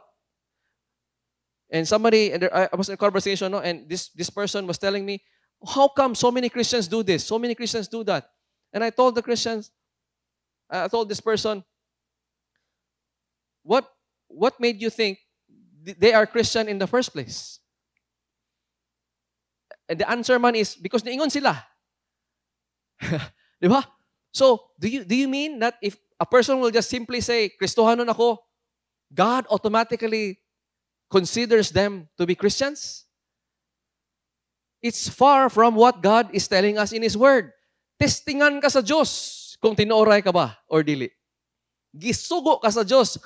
Speaker 5: And somebody, and there, I was in a conversation, no, and this person was telling me, "How come so many Christians do this? So many Christians do that?" And I told the Christians, I told this person, What made you think they are Christian in the first place?" And the answer man is, "Because niingon sila." Di ba? So, do you mean that if a person will just simply say, "Kristohanon ako," God automatically considers them to be Christians? It's far from what God is telling us in His Word. Testingan ka sa Diyos kung tinuoray ka ba or dili. Gisugo ka sa Diyos.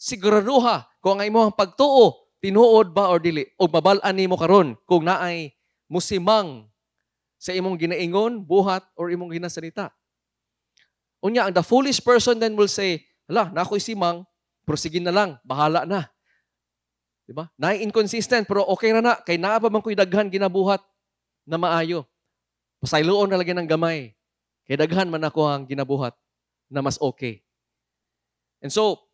Speaker 5: Siguraduha kung ang imong pagtuo tinuod ba or dili. O mabal-an nimo karon kung naay musimang sa imong ginaingon, buhat, or imong ginasalita. Unya, ang the foolish person then will say, "Hala, naa ko'y simang, pero sige na lang, bahala na." Diba? Naay inconsistent, pero okay ra na, kay naa pa man ko'y daghan ginabuhat na maayo. Pasayloon na lagi ng gamay. Kay daghan man ako ang ginabuhat na mas okay. And so,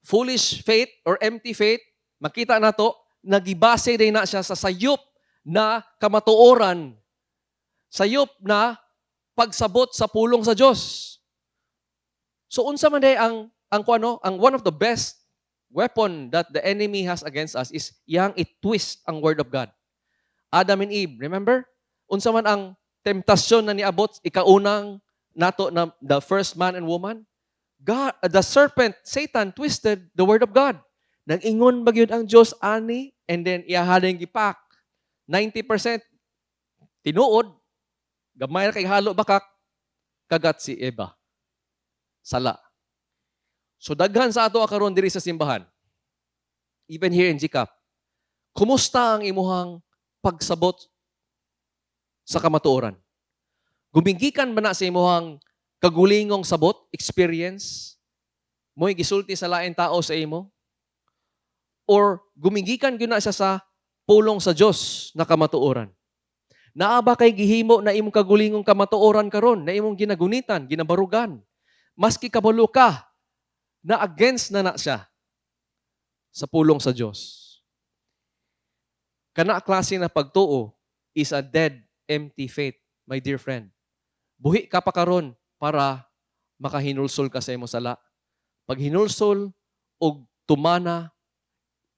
Speaker 5: foolish faith or empty faith, makita nato, nagibase din na siya sa sayop na kamatuoran, sayop na pagsabot sa pulong sa Dios. So unsa man day ang kuano, ang one of the best weapon that the enemy has against us is yang i-twist ang word of God. Adam and Eve, remember? Unsa man ang temptasyon na niabot ikaunang nato na the first man and woman? God, the serpent, Satan, twisted the word of God. Nag-ingon ba gyud ang Dios ani? And then iyahaling gipak. 90% tinuod, gamay ra kay halo bakak, kagat si Eva. Sala. So daghan sa ato karon diri sa simbahan. Even here in GCAP. Kumusta ang imuhang pagsabot sa kamatuoran? Gumigikan ba na sa imuhang kagulingong sabot, experience? Mo'y gisulti sa lain tao sa imo? Or gumigikan gyud na siya sa pulong sa Dios na kamatuoran? Naa ba kay gihimo na imong kagulingong kamatuoran karon, na imong ginagunitan, ginabarugan? Maski kabalo ka na against na na siya sa pulong sa Dios. Kana klase na pagtuo is a dead, empty faith, my dear friend. Buhi ka pa karon para makahinulsol ka sa imong sala. Pag hinulsol og tumana,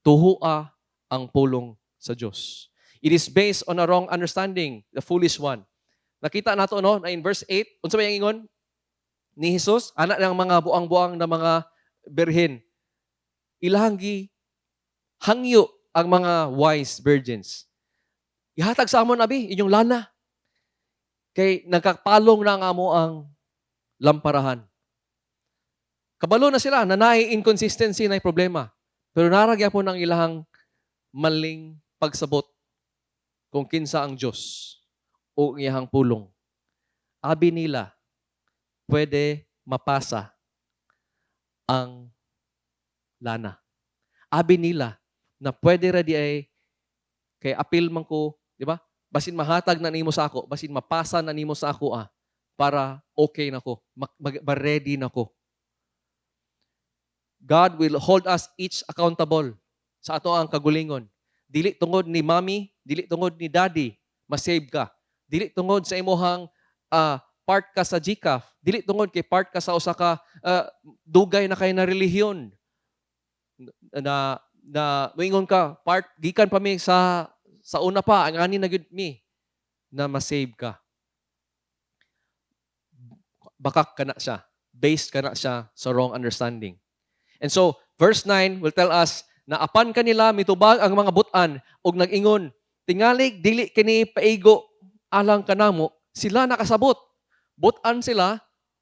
Speaker 5: tuhua ang pulong sa Dios. It is based on a wrong understanding, the foolish one. Nakita nato, no, na in verse 8, unsa may ang ingon ni Jesus, ana ng mga buang-buang na mga birhen. Ilahang gi hangyo ang mga wise virgins. "Ihatag sa amon abi inyong lana. Kay nagkapalong na ang amo ang lamparahan." Kabalo na sila na naay inconsistency, na problema. Pero naa ra gyapon ang ilahang maling pagsabot kung kinsa ang Diyos o ang iyahang pulong. Abi nila, pwede mapasa ang lana. Abi nila na pwede ra di ay kay apil man ko, di ba? Basin mahatag na nimo sa ako, basin mapasa na nimo sa ako para okay na ko, ma-ready na ko. God will hold us each accountable sa ato ang kagulingon. Dili tungod ni Mami, dili tungod ni Daddy, masave ka. Dili tungod sa imuhang part ka sa GCAF, dili tungod kay part ka sa usa ka dugay na kay na relihiyon na na moingon ka part gikan pa mi sa una pa ang ani na gyud mi na masave ka. Bakak ka na siya. Based ka na siya sa wrong understanding. And so, verse 9 will tell us na apan kanila mitubag ang mga butan og nag-ingon, "Tingalig dili kini paigo alang kanamo." Sila nakasabot. Butan sila,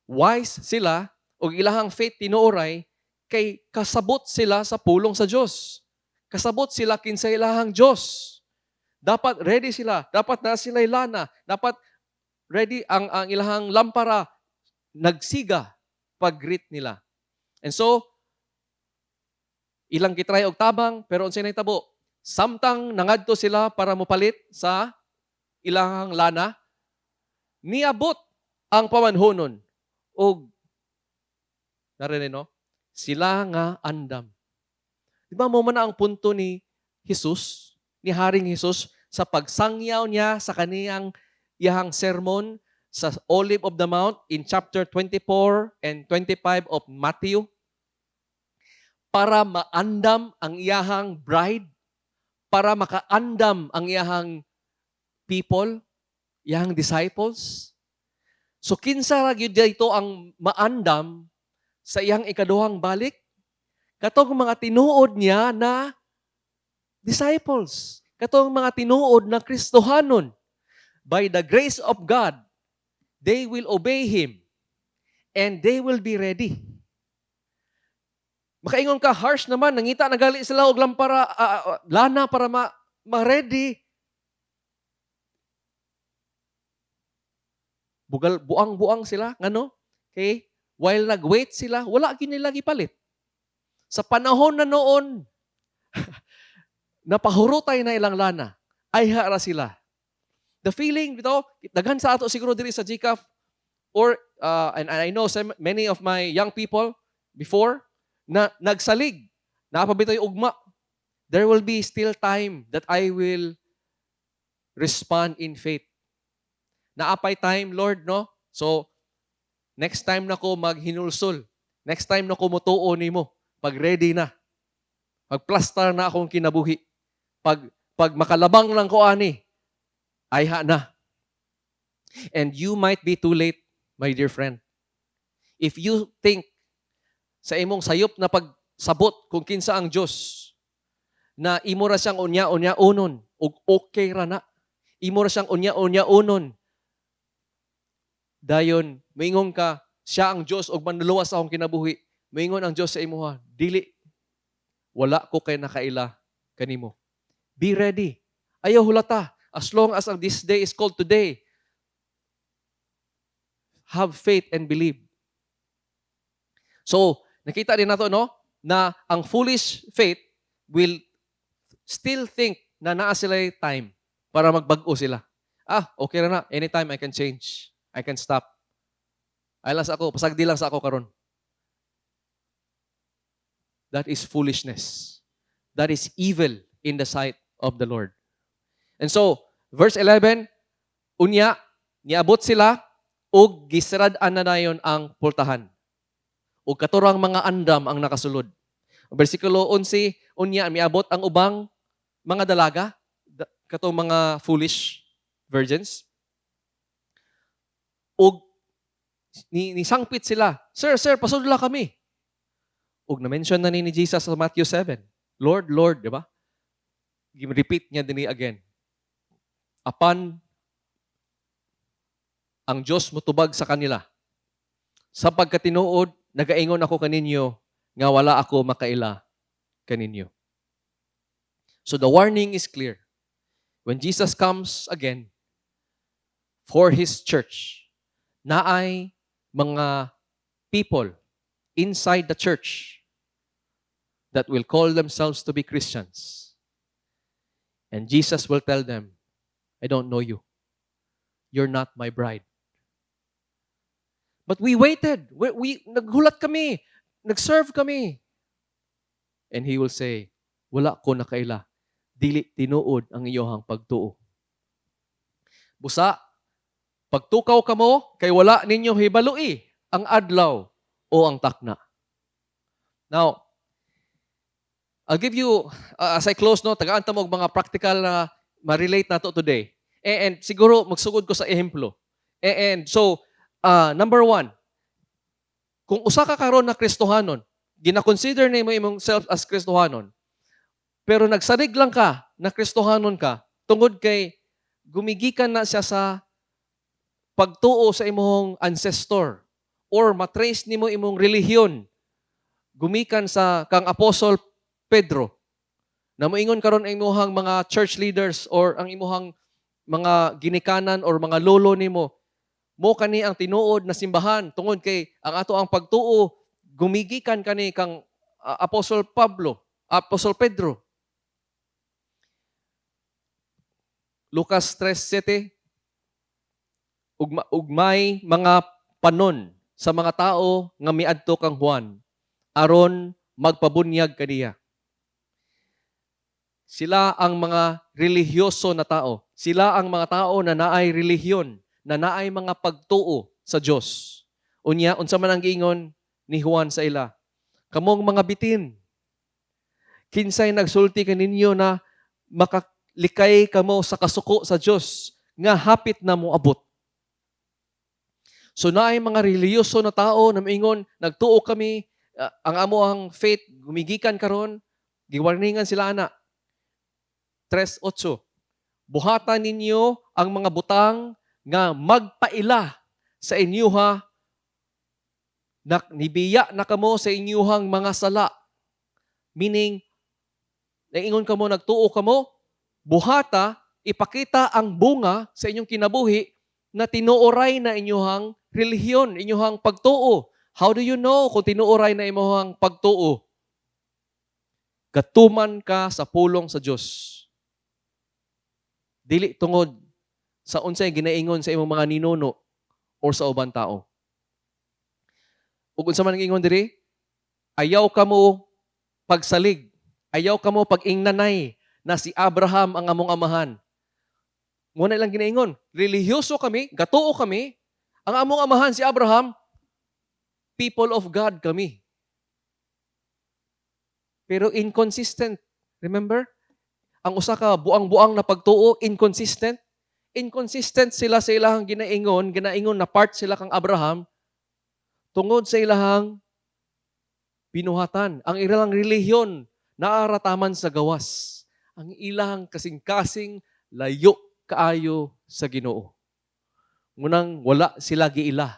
Speaker 5: wise sila, ug ilahang faith tinuoray kay kasabot sila sa pulong sa Dios. Kasabot sila kinsa ilahang Dios. Dapat ready sila, dapat na sila lana, dapat ready ang ilahang lampara nagsiga pag-greet nila. And so, ilang gitry og tabang, pero unsay nahitabo? Samtang nangadto sila para mopalit sa ilang lana, niabot ang pamanhonon og narinig, no? Sila nga andam. Di ba mo man na ang punto ni Jesus, ni Haring Jesus, sa pagsangyaw niya sa kaniyang iyahang sermon sa Olive of the Mount in chapter 24 and 25 of Matthew, para maandam ang iyahang bride, para makaandam ang iyahang people, iyahang disciples? So kinsa ra gyud dito ang maandam sa iyang ikaduhang balik? Katong mga tinuod niya na disciples. Katong mga tinuod na Kristohanon. By the grace of God, they will obey Him and they will be ready. Makaingon ka, "Harsh naman, nangita na gali sila og lampara, lana para ma, ma-ready." Bugal, buang-buang sila, ngano? Okay? While nag-wait sila, wala gyud nila gipalit. Sa panahon na noon, napahurotay na ilang lana, ayha ra sila. The feeling, bitaw, daghan sa ato siguro diri sa GCAF, or, and I know some, many of my young people before, na nagsalig, naa pa bitaw'y ugma. There will be still time that I will respond in faith. Naa pay time, Lord, no? So, next time na ko maghinulsol. Next time na ko motuo nimo. Pag ready na. Pag plastar na akong kinabuhi. Pag makalabang lang ko ani, ayha na. And you might be too late, my dear friend. If you think sa imong sayop na pagsabot kung kinsa ang Dios, na imo ra siyang unya-unya unon ug okay ra na. Imo ra siyang unya-unya unon. Dayon, moingon ka, siya ang Dios ug manluluwas sa akong kinabuhi. Moingon ang Dios sa imuha, "Dili, wala ko kay nakaila kanimo." Be ready. Ayaw hulata. As long as ang this day is called today, have faith and believe. So, nakita din nato, no, na ang foolish faith will still think na naa sila time para magbag-o sila. "Ah, okay ra na. Anytime I can change. I can stop. Ay lang sa ako, pasagdi lang sa ako karon." That is foolishness. That is evil in the sight of the Lord. And so, verse 11, unya, niabot sila, ug gisirad-an na dayon ang pultahan. Ug katurang mga andam ang nakasulod. Versikulo 11, unya, miabot ang ubang mga dalaga, katong mga foolish virgins, ug ni sangpit sila, "Sir, sir, pasudla kami." Ug na-mention na ni Jesus sa Matthew 7. "Lord, Lord," di ba? Repeat niya din again. Apan, ang Diyos mutubag sa kanila, "Sa pagkatinuod, nagaingon ako kaninyo nga wala ako makaila kaninyo." So the warning is clear. When Jesus comes again for His church, naay mga people inside the church that will call themselves to be Christians. And Jesus will tell them, "I don't know you. You're not my bride. But we waited. We naghulat kami. Nag-serve kami." And He will say, "Wala ko nakaila. Dili tinuod ang iyohang pagtuo. Busa, pagtukaw kamo, kay wala ninyo hibalui ang adlaw o ang takna." Now, I'll give you, as I close, no, tagaan ta mo og mga practical na ma-relate nato today. And siguro, magsugod ko sa ehemplo. And so, number one, kung usa ka karon na Kristohanon, gina-consider nimo imong self as Kristohanon, pero nagsarig lang ka na Kristohanon ka, tungod kay gumigikan na siya sa pagtuo sa imong ancestor or matrace nimo imong relihiyon gumikan sa kang Apostle Pedro, na moingon karon ang imuhang mga church leaders or ang imuhang mga ginikanan or mga lolo nimo mo, kani ang tinuod na simbahan tungod kay ang ato ang pagtuo gumigikan kani kang Apostle Pablo, Apostle Pedro. Lucas 3:7, ugmay mga panon sa mga tao nga miadto kang Juan aron magpabunyag kaniya. Sila ang mga relihiyoso na tao. Sila ang mga tao na naay relihiyon, na naay mga pagtuo sa Dios. Unya, unsa man ang giingon ni Juan sa ila? "Kamong mga bitin, kinsay nagsulti kaninyo na makalikay kamo sa kasuko sa Dios nga hapit na moabot?" So naay mga relihiyoso na tao na moingon, "Nagtuo kami, ang amo ang faith gumigikan karon," giwarningan sila ana. 3:8. Buhatan ninyo ang mga butang nga magpaila sa inyuha na nibiya na kamo sa inyuhang mga sala. Meaning, naingon kamo, nagtuo kamo, buhata, ipakita ang bunga sa inyong kinabuhi na tinuoray na inyuhang relihiyon, inyuhang pagtuo. How do you know kung tinuoray na inyuhang pagtuo? Gatuman ka sa pulong sa Dios. Dili tungod Sa unsay ginaingon sa imong mga ninuno or sa uban tao. Ug unsa man ang ingon diri? Ayaw kamo pagsalig. Ayaw kamo pag-ingnanay na si Abraham ang among amahan. Mao na ilang ginaingon. Relihiyoso kami, gatuo kami. Ang among amahan si Abraham, people of God kami. Pero inconsistent. Remember? Ang usa ka buang-buang na pagtuo, inconsistent. Inconsistent sila sa ilahang ginaingon, ginaingon na part sila kang Abraham tungod sa ilahang binuhatan. Ang ilang relihiyon naa ra taman sa gawas. Ang ilang kasing-kasing layo kaayo sa Ginoo. Ngunang wala sila giila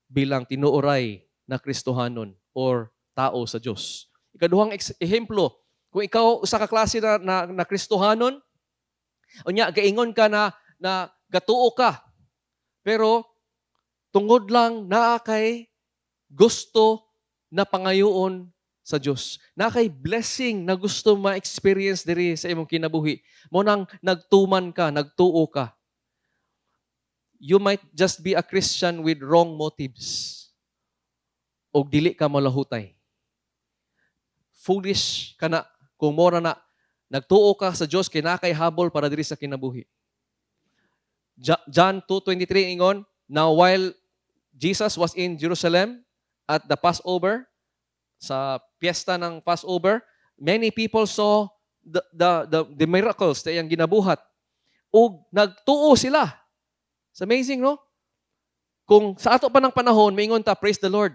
Speaker 5: bilang tinuoray na Kristohanon or tao sa Dios. Ikaduhang ehemplo, kung ikaw usa ka klase na Kristohanon, unya gaingon ka na gatuo ka, pero tungod lang naa kay gusto na pangayoon sa Dios. Naa kay blessing na gusto ma-experience diri sa imong kinabuhi. Mao nang nagtuman ka, nagtuo ka. You might just be a Christian with wrong motives. O dili ka malahutay. Foolish ka na kung mora na nagtuo ka sa Dios kay naa kay habol para diri sa kinabuhi. John 2:23 ingon, "Now while Jesus was in Jerusalem at the Passover," sa piyesta ng Passover, "many people saw the miracles na iyang ginabuhat. Ug nagtuo sila." It's amazing, no? Kung sa ato pa ng panahon, maingon ta, "Praise the Lord."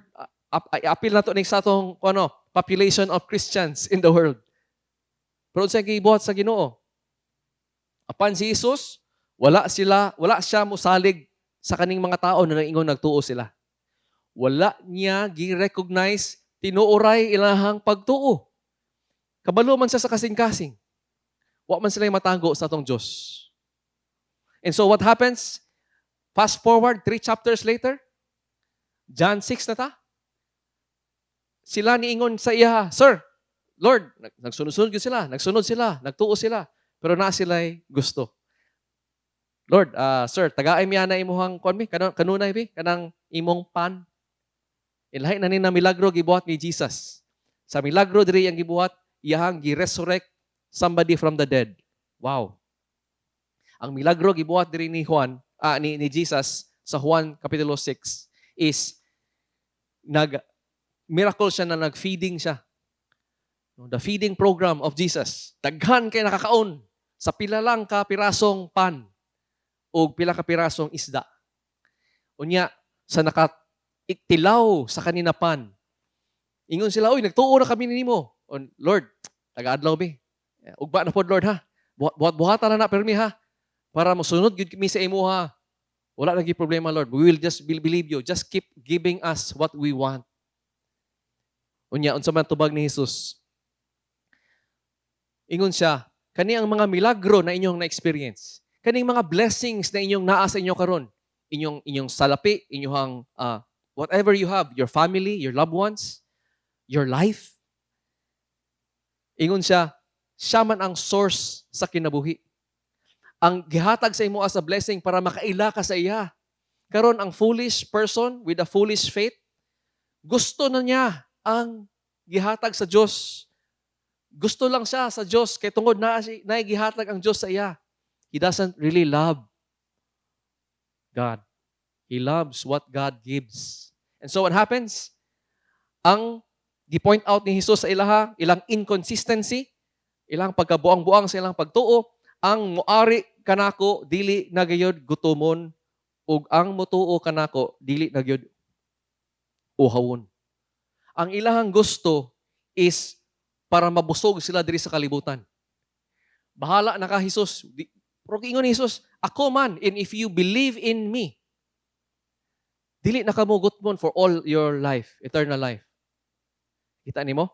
Speaker 5: Apil na to ni sa atong ano, population of Christians in the world. Pero unsay gibuhat sa Ginoo? Apan si Jesus, wala siya mosalig sa kaning mga tao na naingon nagtuo sila. Wala niya gi-recognize tinuoray ilahang pagtuo. Kabalo man siya sa kasing-kasing. Wa man sila matago sa atong Diyos. And so what happens? Fast forward 3 chapters later, John 6 na ta. Sila niingon sa iya, "Sir, Lord," nagsunod-sunod gyud sila, nagsunod sila, nagtuo sila, pero naa sila'y gusto. "Lord, sir, tagaay mi ana imuhang kuan mi, kanunay mi, kanang imong pan." Ilahi na ni na milagro gibuhat ni Jesus. Sa milagro diri ang gibuhat, iyahang gi-resurrect somebody from the dead. Wow. Ang milagro gibuhat diri ni Juan, ni Jesus sa Juan kapitulo 6 is nag miracle siya na nag-feeding siya. No, the feeding program of Jesus. Daghan kay nakakaon sa pila lang ka pirasong pan o pila ka pirasong isda. Unya sa naka tilaw sa kanina pan. Ingon sila, "Uy, nagtuo na kami nimo. On, Lord, taga-adlaw mi. Ugba na pod, Lord, ha. Buhat buhatan na na permi ha. Para mosunod gyud kami sa imo ha. Wala lagi problema, Lord. We will just believe you. Just keep giving us what we want." Unya, unsa man tubag ni Jesus? Ingon siya, "Kani ang mga milagro na inyong na-experience. Kaning mga blessings na inyong naa sa inyo karon, inyong salapi, inyong whatever you have, your family, your loved ones, your life." Ingon siya, siya man ang source sa kinabuhi. Ang gihatag sa imo as a blessing para makaila ka sa iya. Karon ang foolish person with a foolish faith, gusto na niya ang gihatag sa Dios. Gusto lang siya sa Dios kay tungod na gihatag ang Dios sa iya. He doesn't really love God. He loves what God gives. And so what happens? Ang gi-point out ni Jesus sa ilaha, ilang inconsistency, ilang pagkabuang-buang sa ilang pagtuo, "Ang muari kanako dili na gayud gutomon ug ang mutuo kanako dili na gyud uhawon." Ang ilahang gusto is para mabusog sila diri sa kalibutan. "Bahala na ka, Jesus." Pero ingon ni Jesus, "Ako man, and if you believe in me, dili na kamo gutmon for all your life, eternal life." Kita nimo?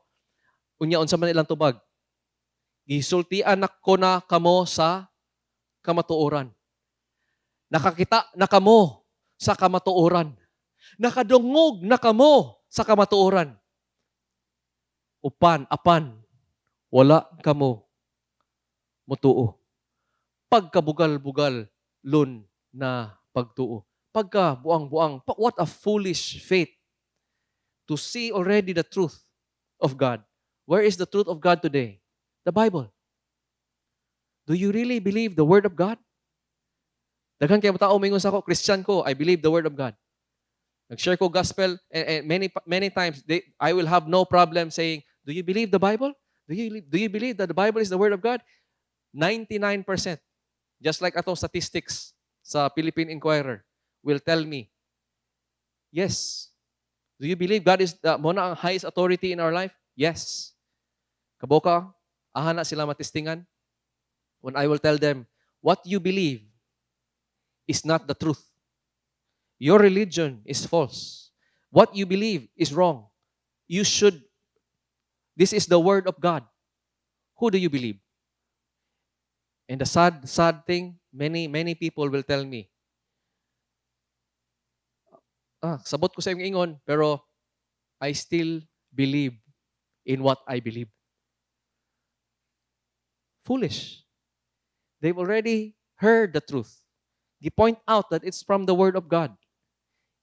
Speaker 5: Unya unsa man ilang tubag? "Gisultian ko na kamo sa kamatuoran. Nakakita na kamo sa kamatuoran. Nakadungog na kamo sa kamatuoran. Upan, apan, wala kamo mutuo." Pagkabugal-bugal lon na pagtuo. Pagka buang-buang, what a foolish faith to see already the truth of God. Where is the truth of God today? The Bible. Do you really believe the Word of God? Daghan kay tao mingon sa ako, "Christian ko, I believe the Word of God." Nag-share ko gospel and many many times I will have no problem saying, "Do you believe the Bible? Do you believe that the Bible is the Word of God?" 99%, just like atong statistics sa Philippine Inquirer, will tell me, "Yes." Do you believe God is the, mao na ang highest authority in our life? Yes. Kabalo ka, aha na sila matestingan. When I will tell them, "What you believe is not the truth. Your religion is false. What you believe is wrong. This is the Word of God. Who do you believe?" And the sad, sad thing, many, many people will tell me, "Ah, sabot ko sa imong ingon, pero I still believe in what I believe." Foolish. They've already heard the truth. They point out that it's from the Word of God.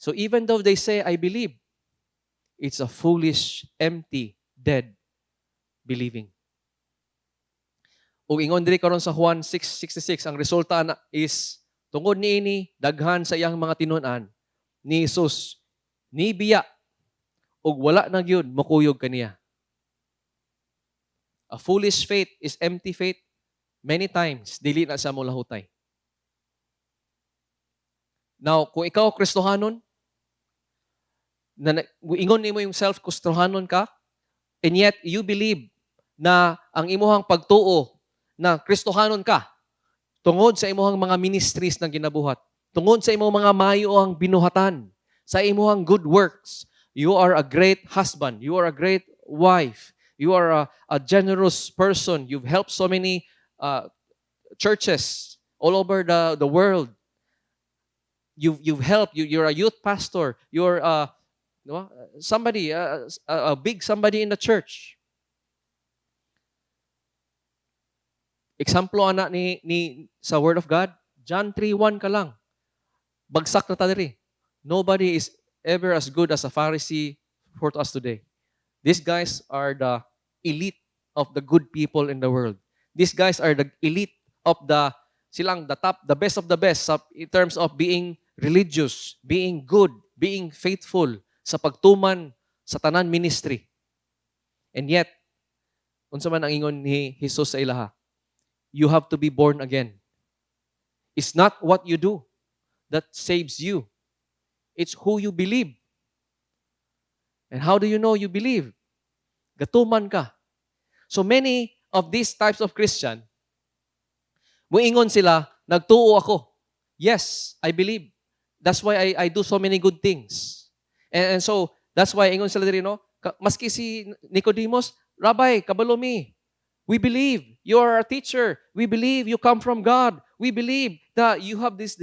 Speaker 5: So even though they say, "I believe," it's a foolish, empty, dead believing. Ug ingon diri karon sa Juan 6:66, ang resulta na is tungod niini daghan sa iyang mga tinun-an ni Jesus ni biya ug wala na gyud mokuyog kaniya. A foolish faith is empty faith. Many times dili na siya molahutay. Now, kung ikaw Kristohanon, na ingon nimo yung self Kristohanon ka, and yet you believe na ang imuhang pagtuo na Kristohanon ka tungod sa imuhang mga ministries na ginabuhat, tungod sa imong mga maayo ang binuhatan, sa imuhang good works, you are a great husband, you are a great wife, you are a generous person, you've helped so many churches all over the world. You've helped, you're a youth pastor, you're no, somebody, a big somebody in the church. Example ana ni sa Word of God, John 3:1 ka lang. Bagsak na ta diri. Nobody is ever as good as a Pharisee for us today. These guys are the elite of the good people in the world. These guys are the elite of the silang the top, the best of the best in terms of being religious, being good, being faithful sa pagtuman sa tanan ministry. And yet, unsa man ang ingon ni Jesus sa ilaha? "You have to be born again." It's not what you do that saves you. It's who you believe. And how do you know you believe? Gatuman ka. So many of these types of Christian, muingon sila, "Nagtuo ako. Yes, I believe. That's why I do so many good things." And so, that's why ingon sila diri, no? Maski si Nicodemus, "Rabbi, kabalo mi. We believe you are a teacher. We believe you come from God. We believe that you have this,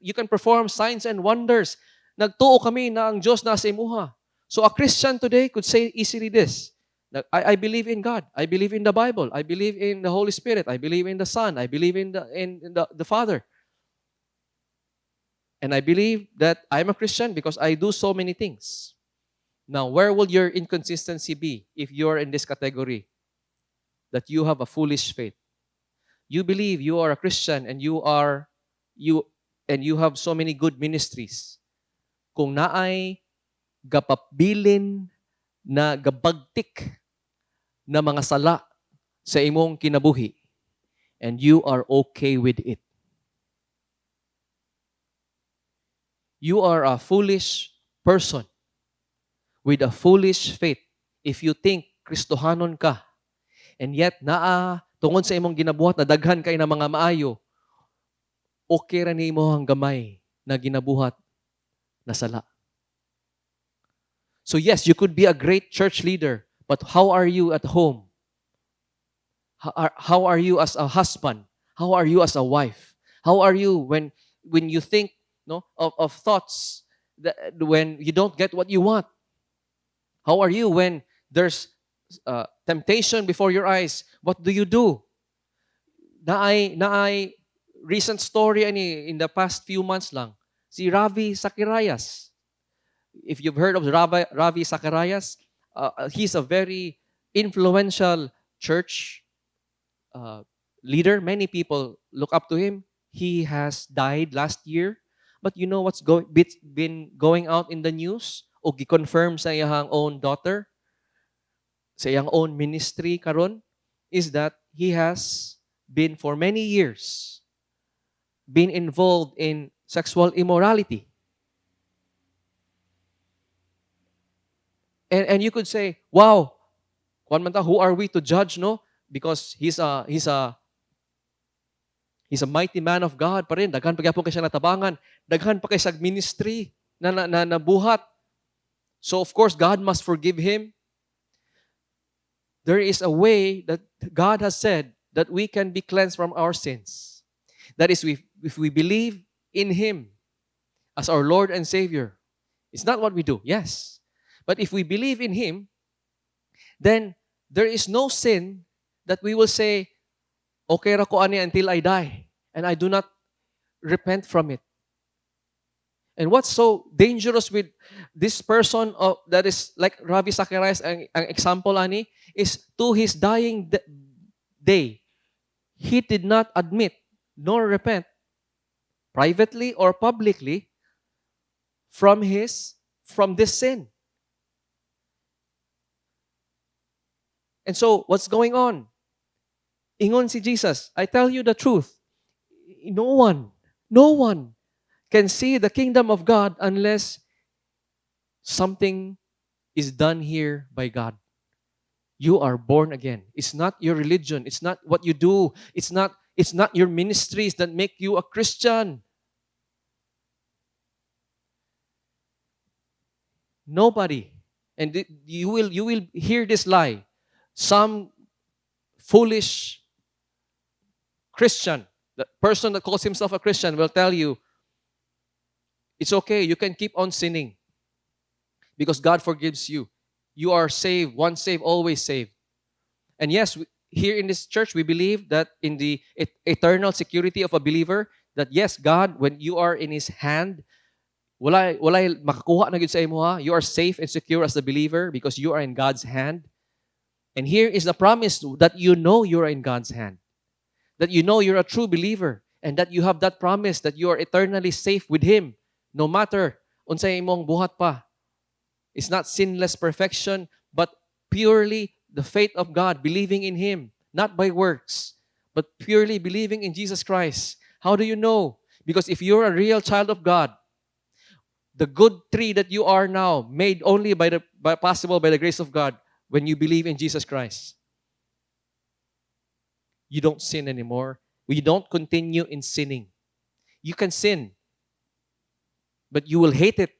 Speaker 5: you can perform signs and wonders. Nagtuo kami na ang Diyos nasa imuha." So a Christian today could say easily this, that "I believe in God. I believe in the Bible. I believe in the Holy Spirit. I believe in the Son. I believe in the Father. And I believe that I'm a Christian because I do so many things." Now, where will your inconsistency be if you're in this category? That you have a foolish faith. You believe you are a Christian and you have so many good ministries. Kung naay gapabilin na gabagtik na mga sala sa imong kinabuhi and you are okay with it. You are a foolish person with a foolish faith if you think Kristohanon ka and yet naa tungod sa imong ginabuhat na daghan kay na mga maayo, okay ra nimo ang gamay na ginabuhat na sala. So yes, you could be a great church leader, but how are you at home? How are you as a husband? How are you as a wife? How are you when you think, no, of thoughts that when you don't get what you want? How are you when there's temptation before your eyes? What do you do? Naay naay Recent story ani in the past few months lang, si Ravi Zacharias. If you've heard of Ravi Zacharias, he's a very influential church leader. Many people look up to him. He has died last year. But you know what's been going out in the news? O gi-confirm sa iyang own daughter, sa iyang own ministry karon, is that he has been for many years been involved in sexual immorality. And you could say, "Wow, kuan man ta, who are we to judge, no? Because he's a mighty man of God pa rin. Daghan pa gyapon kay siya natabangan. Daghan pa kay siyag ministry na nabuhat. So of course, God must forgive him." There is a way that God has said that we can be cleansed from our sins. That is, if we believe in Him as our Lord and Savior. It's not what we do, yes. But if we believe in Him, then there is no sin that we will say, "Okay ra ko ani until I die, and I do not repent from it." And what's so dangerous with this person that is like Ravi Zacharias, ang example ani, is to his dying day, he did not admit nor repent privately or publicly from this sin. And so, what's going on? Ingon si Jesus, "I tell you the truth, no one can see the kingdom of God unless something is done here by God." You are born again. It's not your religion. It's not what you do. It's not your ministries that make you a Christian. Nobody. And you will hear this lie. Some foolish Christian, the person that calls himself a Christian, will tell you, "It's okay, you can keep on sinning because God forgives you. You are saved, once saved, always saved." And yes, here in this church, we believe that in the eternal security of a believer, that yes, God, when you are in His hand, walay makakuha na gyud sa imo ha. You are safe and secure as a believer because you are in God's hand. And here is the promise that you know you are in God's hand, that you know you're a true believer and that you have that promise that you are eternally safe with Him no matter unsay imong buhat pa. It's not sinless perfection, but purely the faith of God, believing in Him, not by works, but purely believing in Jesus Christ. How do you know? Because if you're a real child of God, the good tree that you are now, made only possible by the grace of God, when you believe in Jesus Christ, you don't sin anymore. We don't continue in sinning. You can sin, but you will hate it.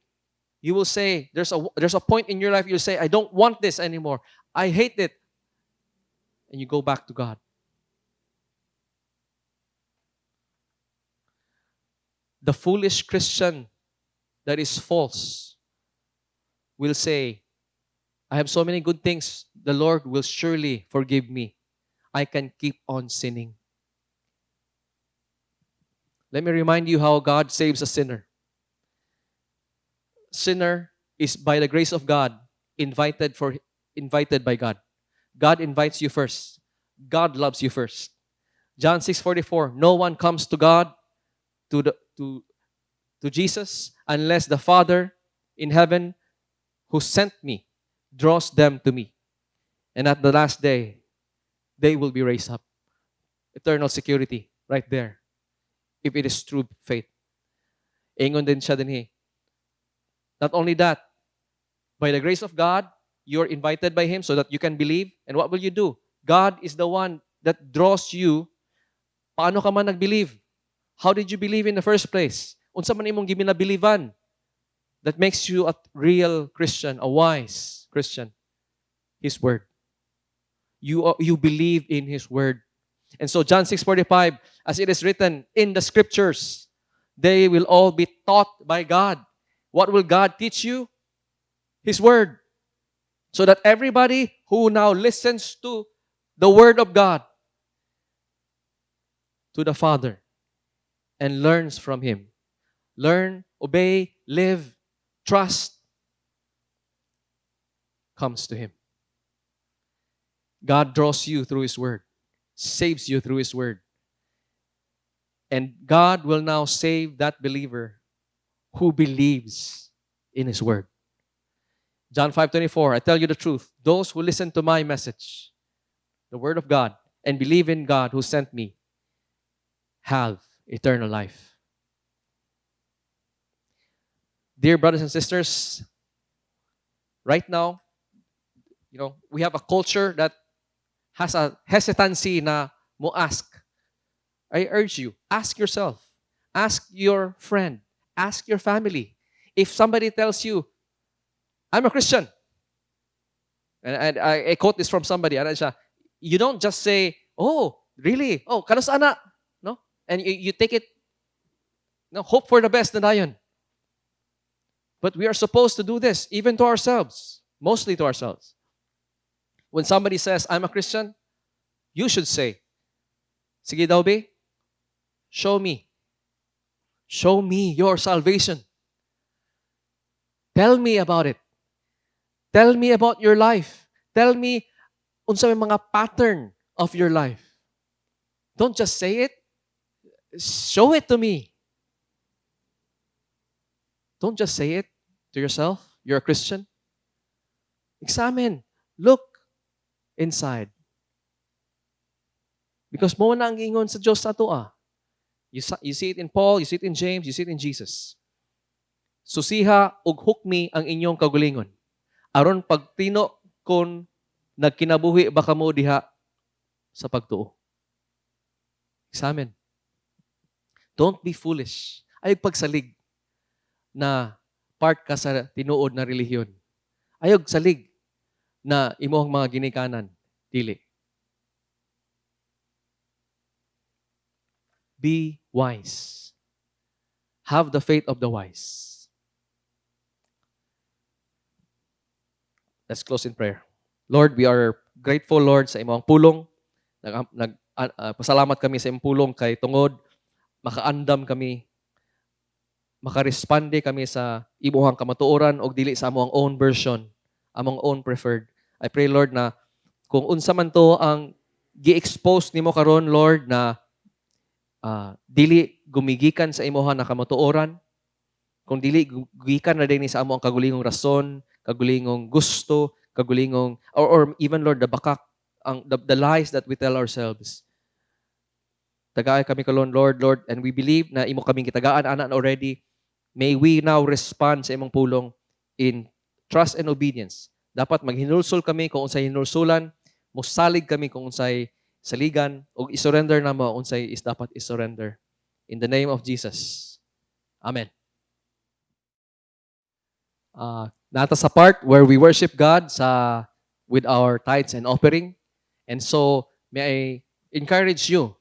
Speaker 5: You will say, there's a point in your life you'll say, "I don't want this anymore. I hate it." And you go back to God. The foolish Christian that is false will say, "I have so many good things. The Lord will surely forgive me. I can keep on sinning." Let me remind you how God saves a sinner. Sinner is by the grace of God invited by God. God invites you first. God loves you first. John 6:44, no one comes to God, to Jesus, unless the Father in heaven who sent me draws them to me. And at the last day, they will be raised up. Eternal security right there, if it is true faith. Ingon din siya dinhi. Not only that, by the grace of God, you're invited by Him so that you can believe. And what will you do? God is the one that draws you. Paano ka man nag-believe? How did you believe in the first place? Unsa man imong ginabiliban that makes you a real Christian, a wise Christian? His Word. You believe in His Word. And so John 6:45, as it is written in the Scriptures, they will all be taught by God. What will God teach you? His Word. So that everybody who now listens to the Word of God, to the Father, and learns from Him. Learn, obey, live, trust, comes to Him. God draws you through His Word, saves you through His Word. And God will now save that believer who believes in His Word. John 5:24, "I tell you the truth, those who listen to my message, the Word of God, and believe in God who sent me, have eternal life." Dear brothers and sisters, right now, we have a culture that has a hesitancy na mo ask. I urge you, ask yourself, ask your friend, ask your family. If somebody tells you, "I'm a Christian," and I quote this from somebody, ano siya, you don't just say, "Oh, really? Oh, kanus ana?" No? And you take it, no, hope for the best na dayon. But we are supposed to do this, even to ourselves, mostly to ourselves. When somebody says, "I'm a Christian," you should say, "Sige daw be, show me. Show me your salvation. Tell me about it. Tell me about your life. Tell me unsa may mga pattern of your life. Don't just say it. Show it to me." Don't just say it to yourself. You're a Christian. Examine. Look inside. Because mao na ang ingon sa Diyos sa ato ah. You see it in Paul, you see it in James, you see it in Jesus. "Susiha ug hukmi ang inyong kaugalingon. Aron pagtino kung nagkinabuhi ba kamo diha sa pagtuo." Examine. Don't be foolish. Ayaw pagsalig na part ka sa tinuod na relihiyon. Ayaw salig na imong mga ginikanan. Dili. Be wise. Have the faith of the wise. Let's close in prayer. Lord, we are grateful, Lord, sa imong pulong. Nag, nag, ah, ah, pasalamat kami sa imong pulong kay tungod makaandam kami, makaresponde kami sa imuhang kamatuoran og dili sa among own version, among own preferred. I pray, Lord, na kung unsa man to ang gi-expose nimo karon, Lord, na dili gumigikan sa imuha na kamatuoran, kung dili gikan na din sa among kagulingong rason, kagulingong gusto, kagulingong or even, Lord, the bakak ang the lies that we tell ourselves. Tagaan kami karon, Lord, Lord, and we believe na imo kaming gitagaan ana already. May we now respond sa imong pulong in trust and obedience. Dapat maghinulsol kami kung unsay hinulsulan, musalig kami kung unsay saligan, ug isurrender namo unsay is dapat isurrender. In the name of Jesus. Amen. Naa ta sa part where we worship God sa with our tithes and offering. And so, may I encourage you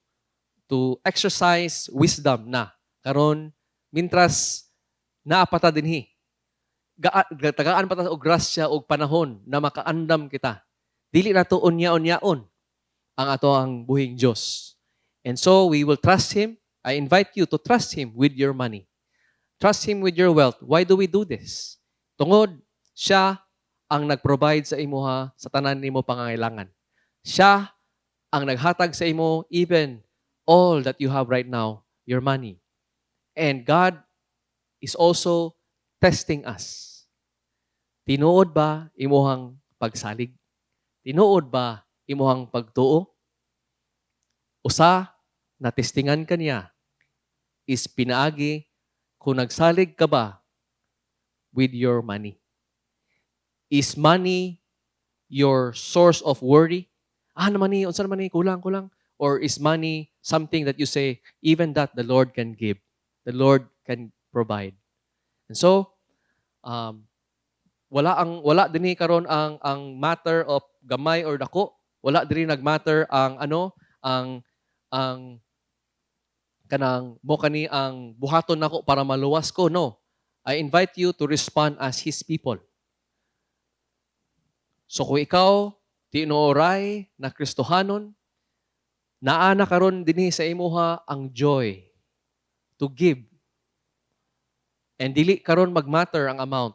Speaker 5: to exercise wisdom na karon mintras naa pa ta dinhi. Tagaan pa ta og grasya og panahon na makaandam kita. Dili nato unya-unyaon ang atoang buhing Dios. And so we will trust Him. I invite you to trust Him with your money. Trust Him with your wealth. Why do we do this? Tungod siya ang nag-provide sa imuha sa tanan nimo pangangailangan. Siya ang naghatag sa imo even all that you have right now, your money. And God is also testing us. Tinuod ba imuhang pagsalig? Tinuod ba imuhang pagtuo? Usa na testingan ka niya is pinaagi kung nagsalig ka ba with your money. Is money your source of worry? "Ah, naman ni, unsa naman ni, kulang, kulang." Or is money something that you say, "Even that the Lord can give, the Lord can provide"? And so, wala dinhi karon ang matter of gamay or dako. Wala diri nagmatter ang ano, ang kanang mo kani ang buhaton nako para maluwas ko. No. I invite you to respond as His people. So kung ikaw tinuoray na Kristohanon, naa na karon dinhi sa imuha ang joy to give. And dili karon magmatter ang amount.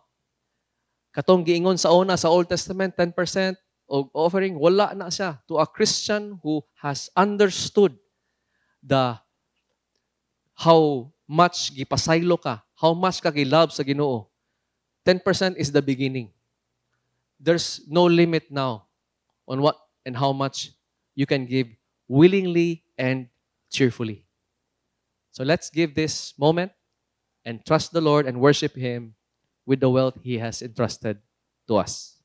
Speaker 5: Katong giingon sa una sa Old Testament, 10% og offering, wala na siya. To a Christian who has understood the how much gipasaylo ka, how much ka gi-love sa Ginoo, 10% is the beginning. There's no limit now on what and how much you can give willingly and cheerfully. So let's give this moment and trust the Lord and worship Him with the wealth He has entrusted to us.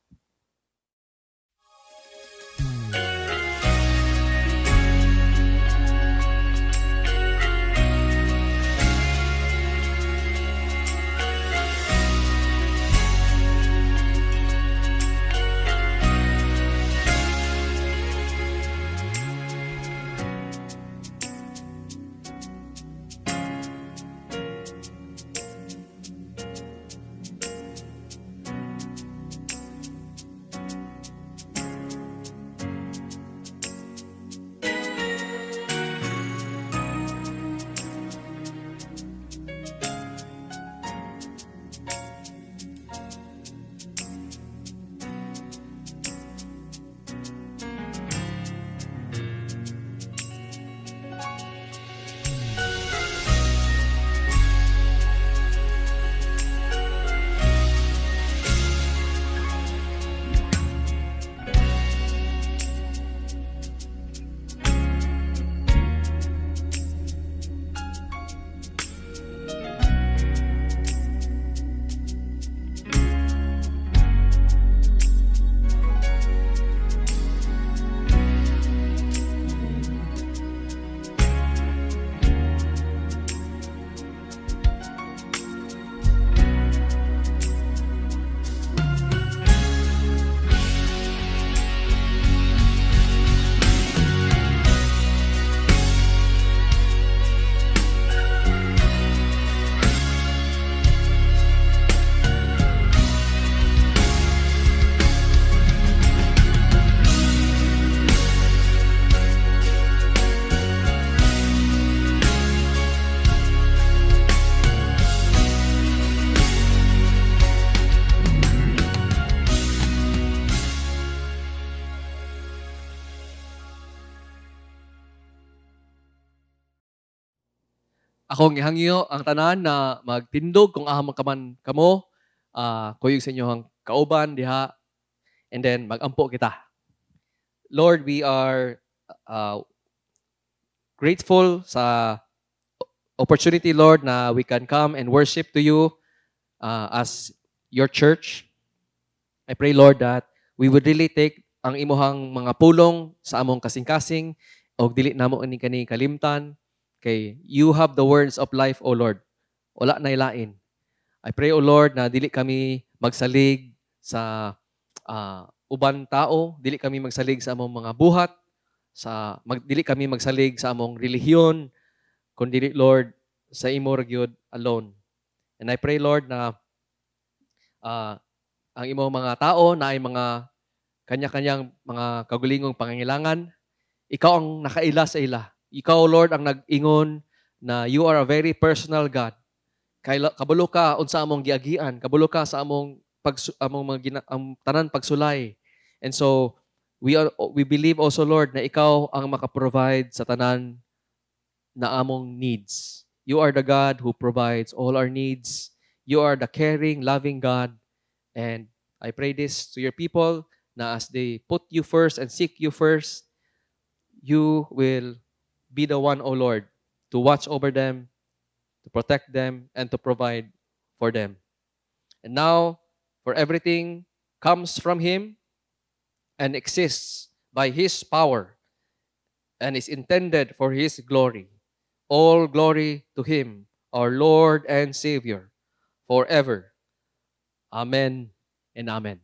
Speaker 5: Akong gihangyo ang tanan na magtindog kung asa man ka man kamo, kuyog sa inyong kauban diha, and then magampo kita. Lord, we are grateful sa opportunity, Lord, na we can come and worship to you as your church. I pray, Lord, that we would really take ang imuhang mga pulong sa among kasing-kasing og dili namo ini kani kalimtan kay you have the words of life, O Lord. Wala na ilain. I pray, O Lord, na dili kami magsalig sa uban tao, dili kami magsalig sa among mga buhat, dili kami magsalig sa among relihiyon, kundi, Lord, sa imo ra gyud alone. And I pray, Lord, na ang imong mga tao na ay mga kanya-kanyang mga kagulingong pangangailangan, ikaw ang nakaila sa ila. Ikaw, Lord, ang nag-ingon na you are a very personal God. Kabalo ka unsa among giagian, kabalo ka sa among mga ang tanan pagsulay. And so we believe also, Lord, na ikaw ang maka-provide sa tanan na among needs. You are the God who provides all our needs. You are the caring, loving God. And I pray this to your people na as they put you first and seek you first, you will be the one, O Lord, to watch over them, to protect them, and to provide for them. And now, for everything comes from Him and exists by His power and is intended for His glory. All glory to Him, our Lord and Savior, forever. Amen and amen.